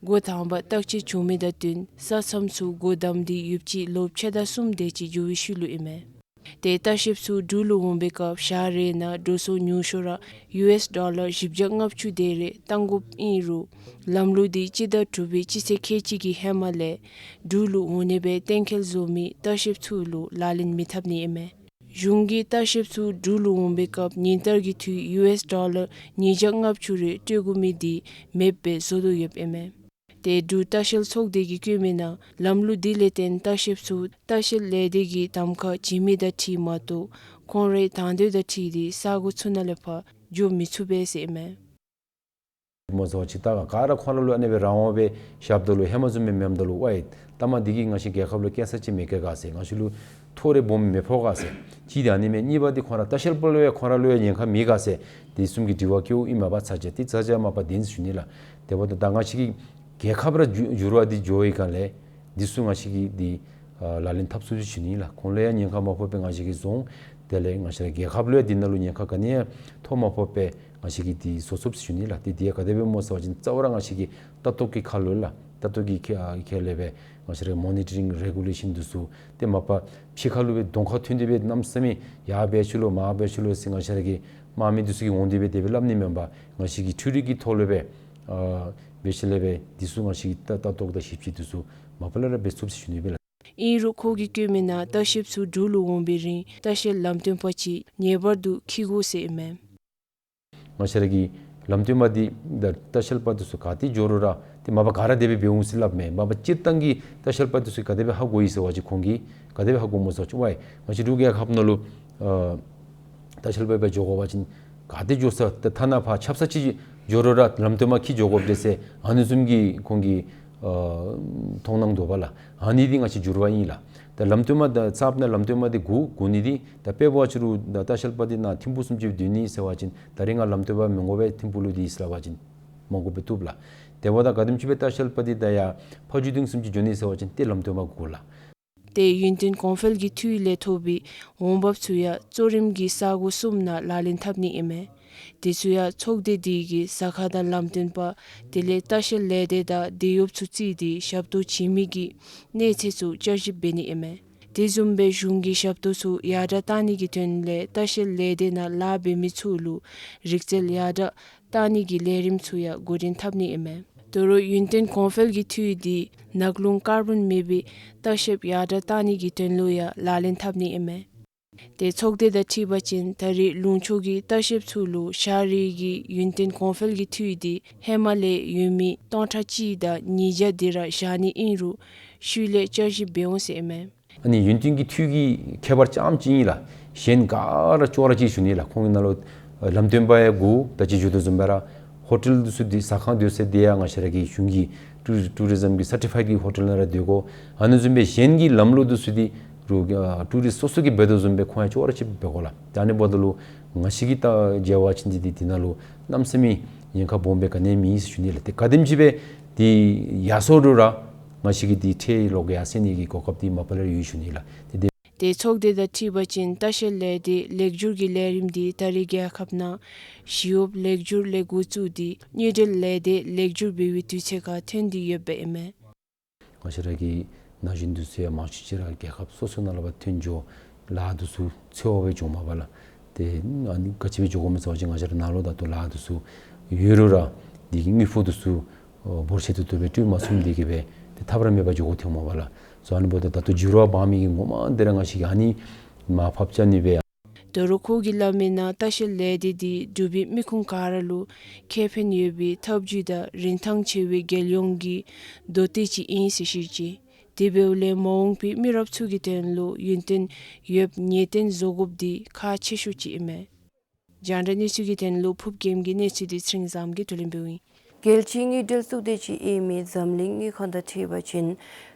འགོ་དང་པ་བརྟག་དཔྱད་བྱུང་མི་དང་བསྟུན་ས་མཚམས་ཚུ་སྒོ་བསྡམས་ཏེ་ཡོདཔ་ཅིག་ལོ་ཕྱེད་དང་གསུམ་དེ་ཅིག་འགྱོ་བའི་ཤུལ་ལུ་ཨིན་མས། ཏེ་ལྟ་བཤལཔ་ཚུ་འབྲུག་ལུ་འོང་པའི་སྐབས་ཞག་རེ་ནང་འགྲོ་སོང་ཉུང་ཤོས་ར་ཡུ་ཨེསི་ཌོ་ལར་བཞི་བརྒྱ་ལྔ་བཅུ་དེ་རེ་བཏང་དགོཔ་ཨིན་རུང་ལམ་ལུགས་དེ་སྤྱི་ཟླ་དྲུག་པའི་སྤྱི་ཚེས་ཁལ་གཅིག་གི་ཧེ་མ་ལས་འབྲུག་ལུ་འོང་ནི་སྦེ་གཏན་འཁེལ་བཟོ་མི་ལྟ་བཤལཔ་ཚུ་ལུ་ལག་ལེན་མི་འཐབ་ནི་ཨིན་མས། གཞུང་གིས་ལྟ་བཤལཔ་ཚུ་འབྲུག་ལུ་འོང་པའི་སྐབས་ཉིན་ལྟར་གྱི་འཐུས་ཡུ་ཨེསི་ཌོ་ལར་ཉིས་བརྒྱ་ལྔ་བཅུ་རེ་སྤྲོད་དགོ་མི་དེ་མེདཔ་སྦེ་བཟོ་དོ་ཡོདཔ་ཨིན་མས། ཏེ་འབྲུག་ལྟ་བཤལ་ཚོགས་སྡེ་གིས་བཀོད་མིའི་ནང་ལམ་ལུགས་དེ་ལས་བརྟེན་ལྟ་བཤལཔ་ཚུ་ལྟ་བཤལ་ལས་སྡེ་གི་གདམ་ཁ་བྱིན་མི་དང་འཁྲིལ་མ་གཏོགས་ཁོང་རའི་དང་འདོད་དང་འཁྲིལ་ཏེ་ས་གོ་ཚུ་ནང་ལས་ཕར་འགྱོ་མི་ཚུགས་པས་ཟེར་ཨིན་མས། མོ་ཟེར་བ་ཅིན་ད་ག་ར་ཁོང་ར་ལུ་ཨ་ནི་སྦེ་རང་དབང་སྦེ་བཞགཔ་ད་ལུ་ཧེ་མ་བཟུམ་སྦེ་མེནམ་ད་ལུ་ཝའི་ད་མ་འདི་གིས་ང་བཅས་རྒྱལ་ཁབ་ལུ་དཀའ་ས་ཅིག་མི་བཀལ་ག་ཟེར། ང་བཅས་ལུ་ཐོ་རེ་སྦོམ་མི་ཕོག་ག་ཟེར། གཅིག་དེ་ཨ་ནི་མས། གཉིས་པ་འདི་ཁོང་ར་ལྟ་བཤལ་པ་ལུ་ཡང་ཁོང་ར་ལུ་ཡང་ཉེན་ཁ་མེད་ག་ཟེར། དེ་གསུམ་གྱི་དྲི་བ་བཀོདཔ་ཨིན་མས་པ། ཚར་གཅིག་དེ་ཚར་གཅིག་མ་པ་དེ་ཨིན་ཟེར་ཞུ་ནི་ལགས། དེ་འབདཝ་ད་ད་ང་བཅས་ཀྱི་རྒྱལ་ཁབ་ར་འགྱུར་འགྱུར་བ་འདི་འགྱོ་བའི་སྒང་ལས་འདི་ཚུ་ང་བཅས་ཀྱིས་འདི་ཨ་ལག་ལེན་འཐབ་ཚུགས་ཟེར་ཞུ་ནི་ལགས། ཁོང་ལུ་ཡང་ཉེན་ཁ་མ་ཕོགཔ་སྦེ་ང་བཅས་ཀྱིས་བཟོ་འོང་། དེ་ལས་ང་བཅས་ར་རྒྱལ་ཁབ་ལུ་ཡང་འདི་ནང་ལུ་ཉེན་ཁ་ག་ནི་ཡང་ཐོབ་མ་ཕོགཔ་སྦེ་ང་བཅས་ཀྱིས་འདི་བཟོ་ཚུགས་ཟེར་ཞུ་ནི་ལགས། དེ་འདི་ཡང་ག་དེ་སྦེ་སྨོ་ཟེར་བ་ཅིན་རྩ་བ་ར་ང་བཅས་ཀྱི་ལྟ་རྟོག་གི་ཁ་ལུ་ལགས། ལྟ་རྟོག་གི་ཁ་ཁ་ལས་སྦེ་ང་བཅས་ར་མོ་ནི་ཊ་རིང་རེ་གུ་ལེ་ཤཱན་འདི་ཚུ་ཏེ་མ་པ་ཕྱི་ཁ་ལུ་སྦེ་གདོང་ཁར་ཐོན་ཏེ་སྦེ་གནམ་མེད་ས་མེད་ཡར་འབད་ཆོག་ལོ་མར་འབད་ཆོག་ལོ་ཟེར་ང་བཅས་ར་གི་དམག་མི་འདི་ཚུ་གིས་འོང་སྟེ་སྦེ་དེ་སྦེ་སླབ་ནི་མེན་པར་ང་བཅས་ཀྱིས་འཕྲུལ་རིག་གི་ཐོག་ལུ་སྦེ་ཨ་འབད་ཞིནམ་ལས་སྦེ་འདི་ཚུ་ང་བཅས་ཀྱིས་ལྟ་ལྟ་རྟོག་དང་ཞིབ་དཔྱད་འདི་ཚུ་མ་པ་ལས་ར་འབད་ཚུགས་ཟེར་ཞུ་ནི་སྦེ་ལགས། ཨིན་རུང་ཁོ་གིས་བཀོད་མིའི་ནང་ལྟ་བཤལཔ་ཚུ་འབྲུག་ལུ་འོང་བའི་རིང་ལྟ་བཤལ་ལམ་སྟོན་པ་ཅིག་ངེས་པར་དུ་འཁྱིད་དགོ་ཟེར་ཨིན་མས། ང་བཅས་ར་གི་ལམ་སྟོན་པ་འདི་ད་ལྟ་བཤལ་པ་འདི་ཚུ་ག་ཏེ་འགྱོ་རུང་ར་ཏེ་མ་པ་ག་ར་དེ་སྦེ་འབད་འོང་ཟེར་སླབ་མས། མ་པ་སྤྱིར་བཏང་གི་ལྟ་བཤལ་པ་འདི་ཚུ་ག་དེ་སྦེ་ཧ་གོ་ཡི་ཟེར་བ་ཅིན་ཁོང་གིས་ག་དེ་སྦེ་ཧ་གོཝ་སྨོ་ཟེར་བ་ཅིན་ཝའི་ང་བཅས་འབྲུག་རྒྱལ་ཁབ་ནང་ལུ་ཨ་ལྟ་བཤལ་པ་སྦེ་འགྱོ་དགོ་པ་ཅིན་ག་ཏེ་འགྱོ་ས་ད་ཐ་ན་ཕར་ཆབ་གསང་ཅིག་འགྱོ་རུང་ར་ལམ་སྟོན་པ་འཁྱིད་འགྱོ་དགོཔ་འདི་ཟེར་ཨ་ནི་བཟུམ་གྱི་ཁོང་གི་ཨ་མཐོང་སྣང་འདུག་པ་ལགས། ཨ་ནི་འདི་ང་བཅས་འགྱུར་བ་ཨིན་ལགས། ད་ལམ་སྟོན་པ་ད་ཚབ་ནང་ལམ་སྟོན་པ་འདི་དགོ་དགོ་ནི་འདི་ད་དཔེ་འབད་བ་ཅིན་རུང་ད་ལྟ་བཤལ་པ་འདི་ནཱ་ཐིམ་ཕུག་བཟུམ་ཅིག་སྡོད་ནི་ཟེར་བ་ཅིན་ད་རིས་ང་ལམ་སྟོན་པ་མི་དགོ་པས་ཐིམ་ཕུག་ལུ་འདི་ཟེར་བ་ཅིན་མ་དགོཔ་སྦེ་བཏུབ་ལགས། དེ་འབདཝ་ད་ག་དེམ་ཅིག་སྦེ་ལྟ་བཤལ་པ་འདི་ད་ཡར་ཕ་ཇོ་སྡིངས་བཟུམ་ཅིག་འགྱོ་ནི་ཟེར་བ་ཅིན་ཏེ་ལམ་སྟོན་པ་དགོ་ལགས། ཏེ་ཡུན་བརྟན་གོང་འཕེལ་གྱི་འཐུས་ལས་ཐོབ་པའི་འོང་འབབ་ཚུ་ཡང་གཙོ་རིམ་གྱི་ས་གོ་གསུམ་ནང་ལག་ལེན་འཐབ་ནི་ཨིན་མས། དེ་ཚུ་ཡང་ཚོགས་སྡེ་འདི་གིས་ཟ་ཁང་དང་ལམ་སྟོན་པ་དེ་ལས་ལྟ་བཤལ་ལས་སྡེ་དང་དེད་གཡོགཔ་ཚུ་བརྩིས་ཏེ་ཞབས་ཏོག་བྱིན་མི་གི་གནས་ཚད་ཚུ་བསྐྱར་ཞིབ་འབད་ནི་ཨིན་མས། དེ་བཟུམ་སྦེ་གཞུང་གི་ཞབས་ཏོག་ཚུ་ཡར་དྲག་གཏང་ནི་གི་དོན་ལས་ལྟ་བཤལ་ལས་སྡེ་ནང་ལཱ་འབད་མི་ཚུ་ལུ་རིག་རྩལ་ཡར་དྲག་གཏང་ནི་གི་ལས་རིམ་ཚུ་ཡང་འགོ་འདྲེན་འཐབ་ནི་ཨིན་མས། དོ་རུང་ཡུན་བརྟན་གོང་འཕེལ་གྱི་འཐུས་འདི་ནག་རླུང་ཀར་བཱོན་མེད་པའི་ལྟ་བཤལཔ་ཡར་དྲགས་གཏང་ནི་གི་དོན་ལུ་ཡང་ལག་ལེན་འཐབ་ནི་ཨིན་མས། ཏེ་ཚོགས་སྡེ་དང་འཁྲིལ་བ་ཅིན་ད་རེས་ལུང་ཕྱོགས་ཀྱི་ལྟ་བཤལཔ་ཚུ་ལུ་ཞ་རིས་ཀྱི་ཡུན་བརྟན་གོང་འཕེལ་གྱི་འཐུས་འདི་ཧེ་མ་ལས་ཡོད་མི་སྟོང་ཕྲག་གཅིག་དང་ཉིས་བརྒྱ་དེ་ར་བཞག་ནི་ཨིན་རུང་ཤུལ་ལས་བསྐྱར་ཞིབ་འབད་འོང་ཟེར་ཨིན་མས། ཨ་ནི་ཡུན་བརྟན་གྱི་འཐུས་ཀྱི་ཁྱད་པར་རྐྱངམ་ཅིག་ཨིན་ལགས། གཞན་ག་ར་ཅོག་ར་གཅིག་ཞུ་ནི་ལགས། ཁོང་གི་ནང་ལུ་ལམ་སྟོན་པ་ཡང་དགོ། ད་ཅི་ཞུ་དོ་བཟུམ་སྦེ་ར་ཧོ་ཊེལ་འདི་ཚུ་འདི་ཟ་ཁང་སྡོད་ས་འདི་ཡང་ང་བཅས་ར་གི་གཞུང་གི་ཊུ་ཊུ་རི་ཛམ་གྱི་སར་ཊི་ཕའིཌ་གྱི་ཧོ་ཊེལ་ནང་ར་སྡོད་དགོ། ཨ་ནི་བཟུམ་སྦེ་གཞན་གྱི་ལམ་ལུགས་འདི་ཚུ་འདི་རུང་ཨ་ཊུ་རིསཊ་སོ་སོ་གིས་འབད་དོ་བཟུམ་སྦེ་ཁོང་ཡང་ཅོག་ར་གཅིག་འབད་དགོ་ལགས། ད་ཨ་ནི་འབདཝ་ད་ལུ་ང་བཅས་ཀྱིས་ད་མཇལ་བ་ཅིན་འདི་འདི་འདི་ནང་ལུ་གནམ་མེད་ས་མེད་ཉེན་ཁ་སྦོམ་སྦེ་ག་ནི་ཡང་མེད་ཟེར་ཞུ་ནི་ལགས། ཏེ་ག་དེམ་ཅིག་སྦེ་འདི་ཡར་སོང་རུང་ར་ང་བཅས་ཀྱིས་འདི་ཁྲལ་ལོག་ཡར་སེང་ནི་གི་གོ་སྐབས་འདི་མ་པ་ལས་ར་ཡོད་ཞུ་ནི་ལགས། ཏེ་འདི་ཏེ་ཚོགས་སྡེ་དང་འཁྲིལ་བ་ཅིན་ལྟ་བཤལ་ལས་སྡེ་ལེགས་བསྒྱུར་གྱི་ལས་རིམ་འདི་ད་རེས་རྒྱལ་ཁབ་ནང་ཞི་གཡོགཔ་ལེགས་བསྒྱུར་ལས་འགོ་བཙུགས་ཏེ་དངུལ་འབྲེལ་ལས་སྡེ་ལེགས་བསྒྱུར་འབད་བའི་དུས་ཚོད་ཁར་ཐོན་ཏེ་ཡོདཔ་ཨིན་མས། ང་བཅས་ར་གི་ན་གཞོན་འདི་ཚུ་ཡང་མང་ཤོས་ཅིག་ར་རྒྱལ་ཁབ་སོ་སོའི་ནང་ལུ་འབག་ཐོན་འགྱོ། ལཱ་འདི་ཚུ་འཚོལ་བར་འགྱོཝ་མས་པ་ལགས། ཏེ་ཨ་ནི་ག་ཅི་སྦེ་འགྱོ་དགོཔ་སྨོ་ཟེར་བ་ཅིན་ང་བཅས་ར་ནང་ལུ་ད་ལྟོ་ལཱ་འདི་ཚུ་ཡོད་རུང་ར་འདི་གི་དངུལ་ཕོགས་འདི་ཚུ་ཨོ་འབོར་ཆེ་ཏོག་ཏོ་སྦེ་སྤྲོད་མ་ཚུགསཔ་འདི་གིས་སྦེ་ཏེ་ཐབས་ར་མེད་པར་འགྱོ་དགོཔ་ཐོནམ་མས་པ་ལགས། སོ་ཨ་ནི་འབདཝ་ད་ད་ལྟོ་འགྱུར་བ་འབག་མི་གི་ངོ་མ་འདི་ར་ང་བཅས་ཀྱིས་ཨ་ནི་མར་ཕབ་རྐྱབ་ནི་སྦེ། དོ་རུང་ཁོ་གིས་སླབ་མིའི་ནང་ལྟ་བཤལ་ལས་སྡེ་འདི་འབྲུག་པའི་མི་ཁུངས་ག་ར་ལུ་ཁེ་ཕན་ཡོད་པའི་ཐབས་བྱུས་དང་རིན་ཐང་ཆེ་བའི་རྒྱལ་ཡོངས་ཀྱི་མདོ་སྟོད་ཅིག་ཨིན་ཟེར་བཤད་ཅི། དེ་འབདཝ་ལས་མ་འོངས་པའི་མི་རབས་ཚུ་གི་དོན་ལུ་ཡུན་བརྟན་ཡོདཔ་ངེས་གཏན་བཟོ་དགོཔ་འདི་ཁག་ཆེ་ཤོས་ཅིག་ཨིན་མས། རྒྱང་བསྒྲགས་གནས་ཚུལ་གྱི་དོན་ལུ་ཕུརཔ་རྒྱལམ་གྱི་གནས་ཚུལ་འདི་ཚེ་རིང་བཟངམོ་གིས་བསྡུ་ལེན་འབདཝ་ཨིན། རྒྱལ་སྤྱིའི་དངུལ་འབྲེལ་གཙུག་སྡེ་ཅིག་ཨིན་མི་འཛམ་གླིང་དངུལ་ཁང་དང་འཁྲིལ་བ་ཅིན་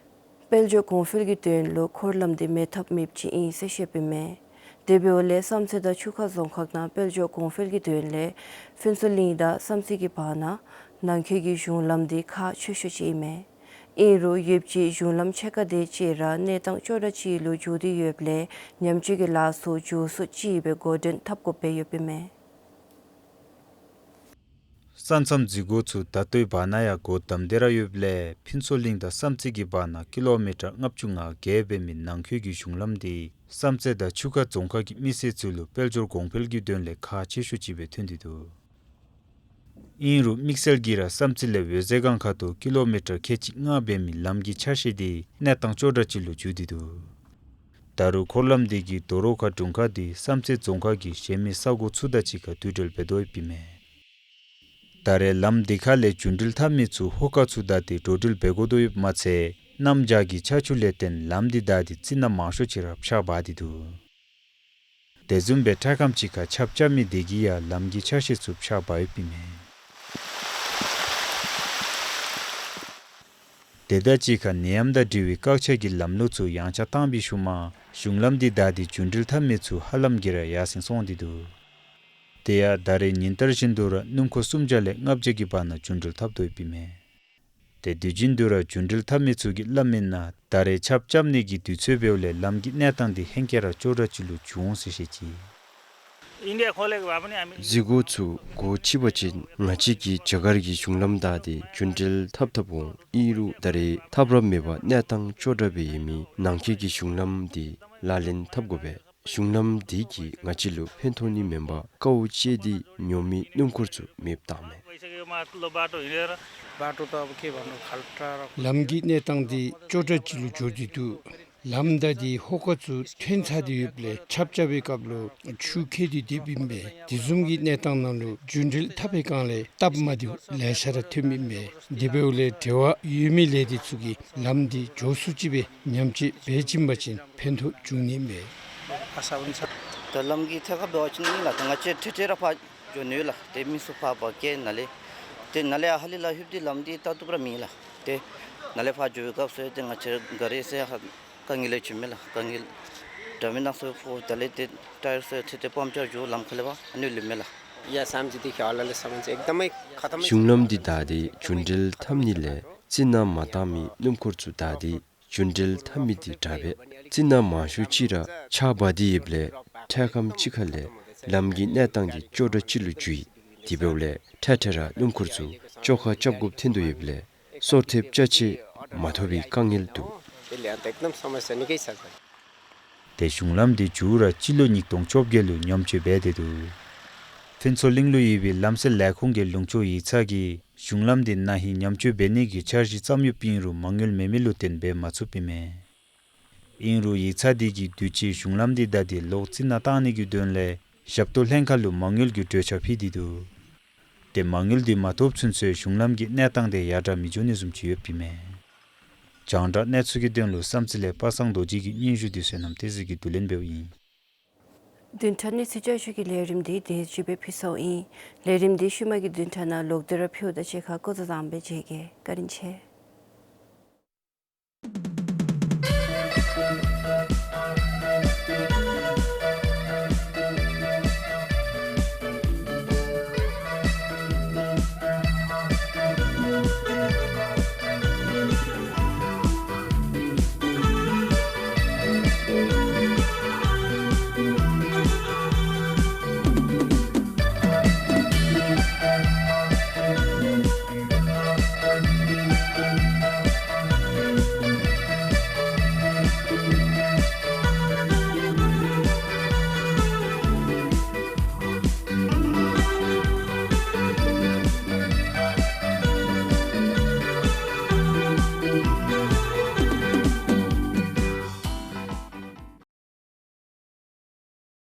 དཔལ་འབྱོར་གོང་འཕེལ་གྱི་དོན་ལུ་འཁོར་ལམ་འདི་མེད་ཐབས་མེདཔ་ཅིག་ཨིན་ཟེར་བཤདཔ་ཨིན་མས། དེ་འབདཝ་ལས་བསམ་རྩེ་དང་ཆུ་ཁ་རྫོང་ཁག་ནང་དཔལ་འབྱོར་གོང་འཕེལ་གྱི་དོན་ལས་ཕུན་ཚོགས་གླིང་དང་བསམ་རྩེ་གི་བར་ན་ནང་འཁོད་ཀྱི་གཞུང་ལམ་འདི་ཁག་ཆེ་ཤོས་ཅིག་ཨིན་མས། ཨིན་རུང་ཡོདཔ་ཅིག་གཞུང་ལམ་ཕྱེད་ཀ་དེ་ཅིག་ར་གནས་སྟངས་ཅོག་འཐདཔ་ཅིག་ལུ་འགྱུར་ཏེ་ཡོདཔ་ལས་ཉམས་བཅོས་ཀྱི་ལཱ་ཚུ་མགྱོགས་སུ་ཅིག་སྦེ་འགོ་འདྲེན་འཐབ་དགོཔ་སྦེ་ཡོདཔ་ཨིན་མས། ས་མཚམས་འཛུལ་སྒོ་ཚུ་ད་ལྟོའི་བར་ན་ཡང་སྒོ་བསྡམས་ཏེ་ར་ཡོདཔ་ལས་ཕུན་ཚོགས་གླིང་དང་བསམ་རྩེ་གི་བར་ན་ཀི་ལོ་མི་ཊར་ལྔ་བཅུ་ང་བརྒྱད་འབད་མི་ནང་འཁོད་ཀྱི་གཞུང་ལམ་འདི་བསམ་རྩེ་དང་ཆུ་ཁ་རྫོང་ཁག་གི་མི་སེར་ཚུ་ལུ་དཔལ་འབྱོར་གོང་འཕེལ་གྱི་དོན་ལས་ཁག་ཆེ་ཤོས་ཅིག་སྦེ་ཐོན་ཏེ་འདུག། ཨིན་རུང་དམིགས་བསལ་གྱིས་ར་བསམ་རྩེ་ལས་འོད་ཟེར་སྒང་ཁ་ཐུག་ཀི་ལོ་མི་ཊར་ཁལ་གཅིག་ལྔ་འབད་མི་ལམ་གྱི་ཆ་ཤས་འདི་གནས་སྟངས་ཅོག་འཐདཔ་ཅིག་ལུ་འགྱུར་ཏེ་འདུག། ད་རུང་འཁོར་ལམ་འདི་གིས་དོ་རུང་ཁ་དྲུང་ཁག་འདི་བསམ་རྩེ་རྫོང་ཁག་གི་གཞན་མི་ས་གོ་ཚུ་དང་གཅིག་ཁར་མཐུད་འབྲེལ་འབད་དོ་ཡོདཔ་ཨིན་མས། ད་རེས་ལམ་འདི་ཁ་ལས་རྒྱུན་འགྲུལ་འཐབ་མི་ཚུ་ཧོ་ཀ་ཚུ་བདའ་སྟེ་འགྲོ་འགྲུལ་འབད་དགོ་དོ་ཡོདཔ་མ་ཚད་གནམ་བྱཱར་གྱི་ཆར་ཆུ་ལས་བརྟེན་ལམ་འདི་བདའ་སྟེ་རྩི་ནག་མང་ཤོས་ཅིག་ར་ཕྱགས་འབག་སྟེ་འདུག། དེ་བཟུམ་སྦེ་འཕྲལ་ཁམས་ཅིག་ཁར་ཆརཔ་རྐྱབ་མི་དེ་གིས་ཡང་ལམ་གྱི་ཆ་ཤས་ཚུ་ཕྱགས་འབག་ཡོདཔ་ཨིན་མས། དེ་དང་གཅིག་ཁར་ནད་ཡམས་དང་འབྲེལ་བའི་བཀག་ཆ་གི་ལམ་ལུགས་ཚུ་ཡང་ཆག་བཏང་བའི་ཤུལ་མ་གཞུང་ལམ་འདི་བདའ་སྟེ་རྒྱུན་འགྲུལ་འཐབ་མི་ཚུ་ཧ་ལམ་གྱིས་ར་ཡར་སེང་སོང་སྟེ་འདུག། དེ་ཡང་ད་རེས་ཉིན་ལྟར་བཞིན་དུ་ར་སྣུམ་འཁོར་སུམ་བརྒྱ་ལས་ལྔ་བརྒྱ་གི་བར་ན་རྒྱུན་འགྲུལ་འཐབ་དོ་ཡོདཔ་ཨིན་མས། དེ་དུས་རྒྱུན་དུ་ར་རྒྱུན་འགྲུལ་འཐབ་མི་ཚུ་གིས་སླབ་མིའི་ནང་ད་རེས་ཆརཔ་རྐྱབ་ནི་གི་དུས་ཚོད་འབདཝ་ལས་ལམ་གྱི་གནས་སྟངས་འདི་ཧེང་སྐལ་ར་ཅོག་འཐདཔ་ཅིག་ལུ་འགྱུར་འོང་ཟེར་བཤད་ཅི། འཛུལ་སྒོ་ཚུ་སྒོ་ཕྱེ་བ་ཅིན་ང་བཅས་ཀྱིས་རྒྱ་གར་གྱི་གཞུང་ལམ་བདའ་སྟེ་རྒྱུན་འགྲུལ་འཐབ་འཐབ་འོང་། ཨིན་རུང་ད་རེས་ཐབས་ར་མེད་པར་གནས་སྟངས་ཅོག་འཐདཔ་སྦེ་ཡོད་མི་ནང་འཁོད་ཀྱི་གཞུང་ལམ་འདི་ལག་ལེན་འཐབ་དགོ་པས། གཞུང་ལམ་འདི་གིས་ང་བཅས་ལུ་ཕན་ཐོགས་ནི་མེན་པར་དཀའཝ་སྤྱད་དེ་ཉོ་མི་སྣུམ་འཁོར་ཚུ་མེདཔ་བཏངམ་མས། ལམ་གྱི་གནས་སྟངས་འདི་ཅོག་འཐདཔ་ཅིག་ལུ་འགྱུར་ཏེ་འདུག། ལམ་བདའ་སྟེ་ཧོ་ཀ་ཚུ་ཐོན་ཚར་ཏེ་ཡོདཔ་ལས་ཆརཔ་རྐྱབ་པའི་སྐབས་ལུ་ཆུ་ཁྱེར་ཏེ་སྡོདཔ་ཨིན་པས། དེ་བཟུམ་གྱི་གནས་སྟངས་ནང་ལུ་རྒྱུན་འགྲུལ་འཐབ་པའི་སྒང་ལས་སྟབས་མ་བདེཝ་ལེ་ཤ་ར་ཐོནམ་ཨིན་པས། དེ་འབདཝ་ལས་འབྲེལ་བ་ཡོད་མི་ལས་སྡེ་ཚུ་གིས་ལམ་འདི་མགྱོགས་སུ་ཅིག་སྦེ་ཉམས་བཅོས་འབད་བྱིན་པ་ཅིན་ཕན་ཐོགས་འབྱུང་ནི་མས། ད་ལམ་གྱི་ཐད་ཁར་འབད་བ་ཅིན་ཨིན་ལགས། ད་ང་བཅས་ཐད་ཐད་ར་ཕར་འགྱོ་ནི་ལགས། ཏེ་མི་ཚུ་ཕར་འབག་སྐྱེལ་ནཱ་ལས། ཏེ་ནཱ་ལས་ཨ་ཧ་ལས་ལཱ་ལྷོདཔ་འདི་ལམ་འདི་ལྟ་བཏུབ་ར་མེད་ལགས། ཏེ་ནཱ་ལས་ཕར་འགྱོ་བའི་སྐབས་སུ་ཏེ་ང་བཅས་ག་ར་ཟེར་ཧ་དཀའ་ངལ་ལས་བྱུངམ་མས་ལགས། དཀའ་ངལ་འདྲ་མིན་སྣ་ཚོགས་ཕོག། ད་ལས་ཏེ་ཊ་ཡར་ཚུ་ཐད་ཐད་པམ་ཅིག་འགྱོ་ལམ་ཁ་ལས་ཕར་ཨ་ནི་ལུས་མས་ལགས། ཡ་བསམ་རྩེ་འདི་ཁྱོད་ལ་ལས་བསམ་རྩེ་ཨེག་དམ་ཁ་ཐམ། གཞུང་ལམ་འདི་བདའ་སྟེ་རྒྱུན་འགྲུལ་འཐབ་ནི་ལས་རྩི་ནག་མ་བཏང་མི་སྣུམ་འཁོར་ཚུ་བདའ་སྟེ་རྒྱུན་འགྲུལ་འཐབ་མི་འདི་དྲག་པས། རྩི་ནག་མང་ཤོས་ཅིག་ར་ཆརཔ་འབག་སྟེ་ཡོདཔ་ལས་འཕྲལ་ཁམས་ཅིག་ཁ་ལས་ལམ་གྱི་གནས་སྟངས་འདི་ཅོག་འཐདཔ་ཅིག་ལུ་འགྱུར་ཡི། དེ་འབདཝ་ལས་ཐད་ཐད་ར་སྣུམ་འཁོར་ཚུ་བཅོ་ཁ་རྐྱབ་དགོཔ་ཐོན་དོ་ཡོདཔ་ལས་སོར་ཐེབས་ཅ་ཆས་མ་ཐོབ་པའི་དཀའ་ངལ་འདུག། ཏེ་གཞུང་ལམ་འདི་མཇུག་ར་སྤྱི་ལོ་ཉིས་སྟོང་བཅོ་བརྒྱད་ལུ་ཉམས་བཅོས་འབད་དེ་འདུག། ཕུན་ཚོགས་གླིང་ལུ་ཡོད་པའི་ལམ་སེལ་ལས་ཁུངས་ཀྱི་ལུང་ཕྱོགས་ཡིག་ཚང་གིས་ གཞུང་ལམ་འདི་ན་ཧིང་ཉམས་བཅོས་འབད་ནི་གི་འཆར་གཞི་བརྩམས་ཡོདཔ་ཨིན་རུང་མ་དངུལ་མེད་མི་ལུ་བརྟེན་འབད་མ་ཚུགསཔ་ཨིན་མས། ཨིན་རུང་ཡིག་ཚང་འདི་གིས་དུས་ཅི་གཞུང་ལམ་འདི་བདའ་སྟེ་ལོག་རྩི་ནག་བཏང་ནི་གི་དོན་ལས་ཞབས་ཏོག་ལྷན་ཁག་ལུ་མ་དངུལ་གྱི་གྲོས་འཆར་ཕུལ་ཏེ་འདུག། ཏེ་མ་དངུལ་འདི་མ་ཐོབ་ཚུན་ཚོད་གཞུང་ལམ་གྱི་གནས་སྟངས་དེ་ཡར་དྲག་མི་འགྱོ་ནི་བཟུམ་ཅིག་ཡོདཔ་ཨིན་མས། རྒྱང་བསྒྲགས་གནས་ཚུལ་གྱི་དོན་ལུ་བསམ་རྩེ་ལས་པ་སངས་རྡོ་རྗེ་གི་སྙན་ཞུ་འདི་བསོད་ནམས་བསྟན་འཛིན་གྱིས་བསྡུ་ལེན་འབདཝ་ཨིན། བདུན་ཕྲག་གནས་ཚུལ་བསྐྱར་ཞུ་གི་ལས་རིམ་འདི་དེ་ཅིག་སྦེ་ཕུལ་སོང་ཡི། ལས་རིམ་འདི་ཤུལ་མ་གི་བདུན་ཕྲག་ནང་ལོག་སྟེ་ར་ཕུལཝ་ད་ཕྱེད་ཀ་སྐུ་གཟུགས་བཟང་པོ་སྦེ་མཇལ་གེ། བཀའ་དྲིན་ཆེ།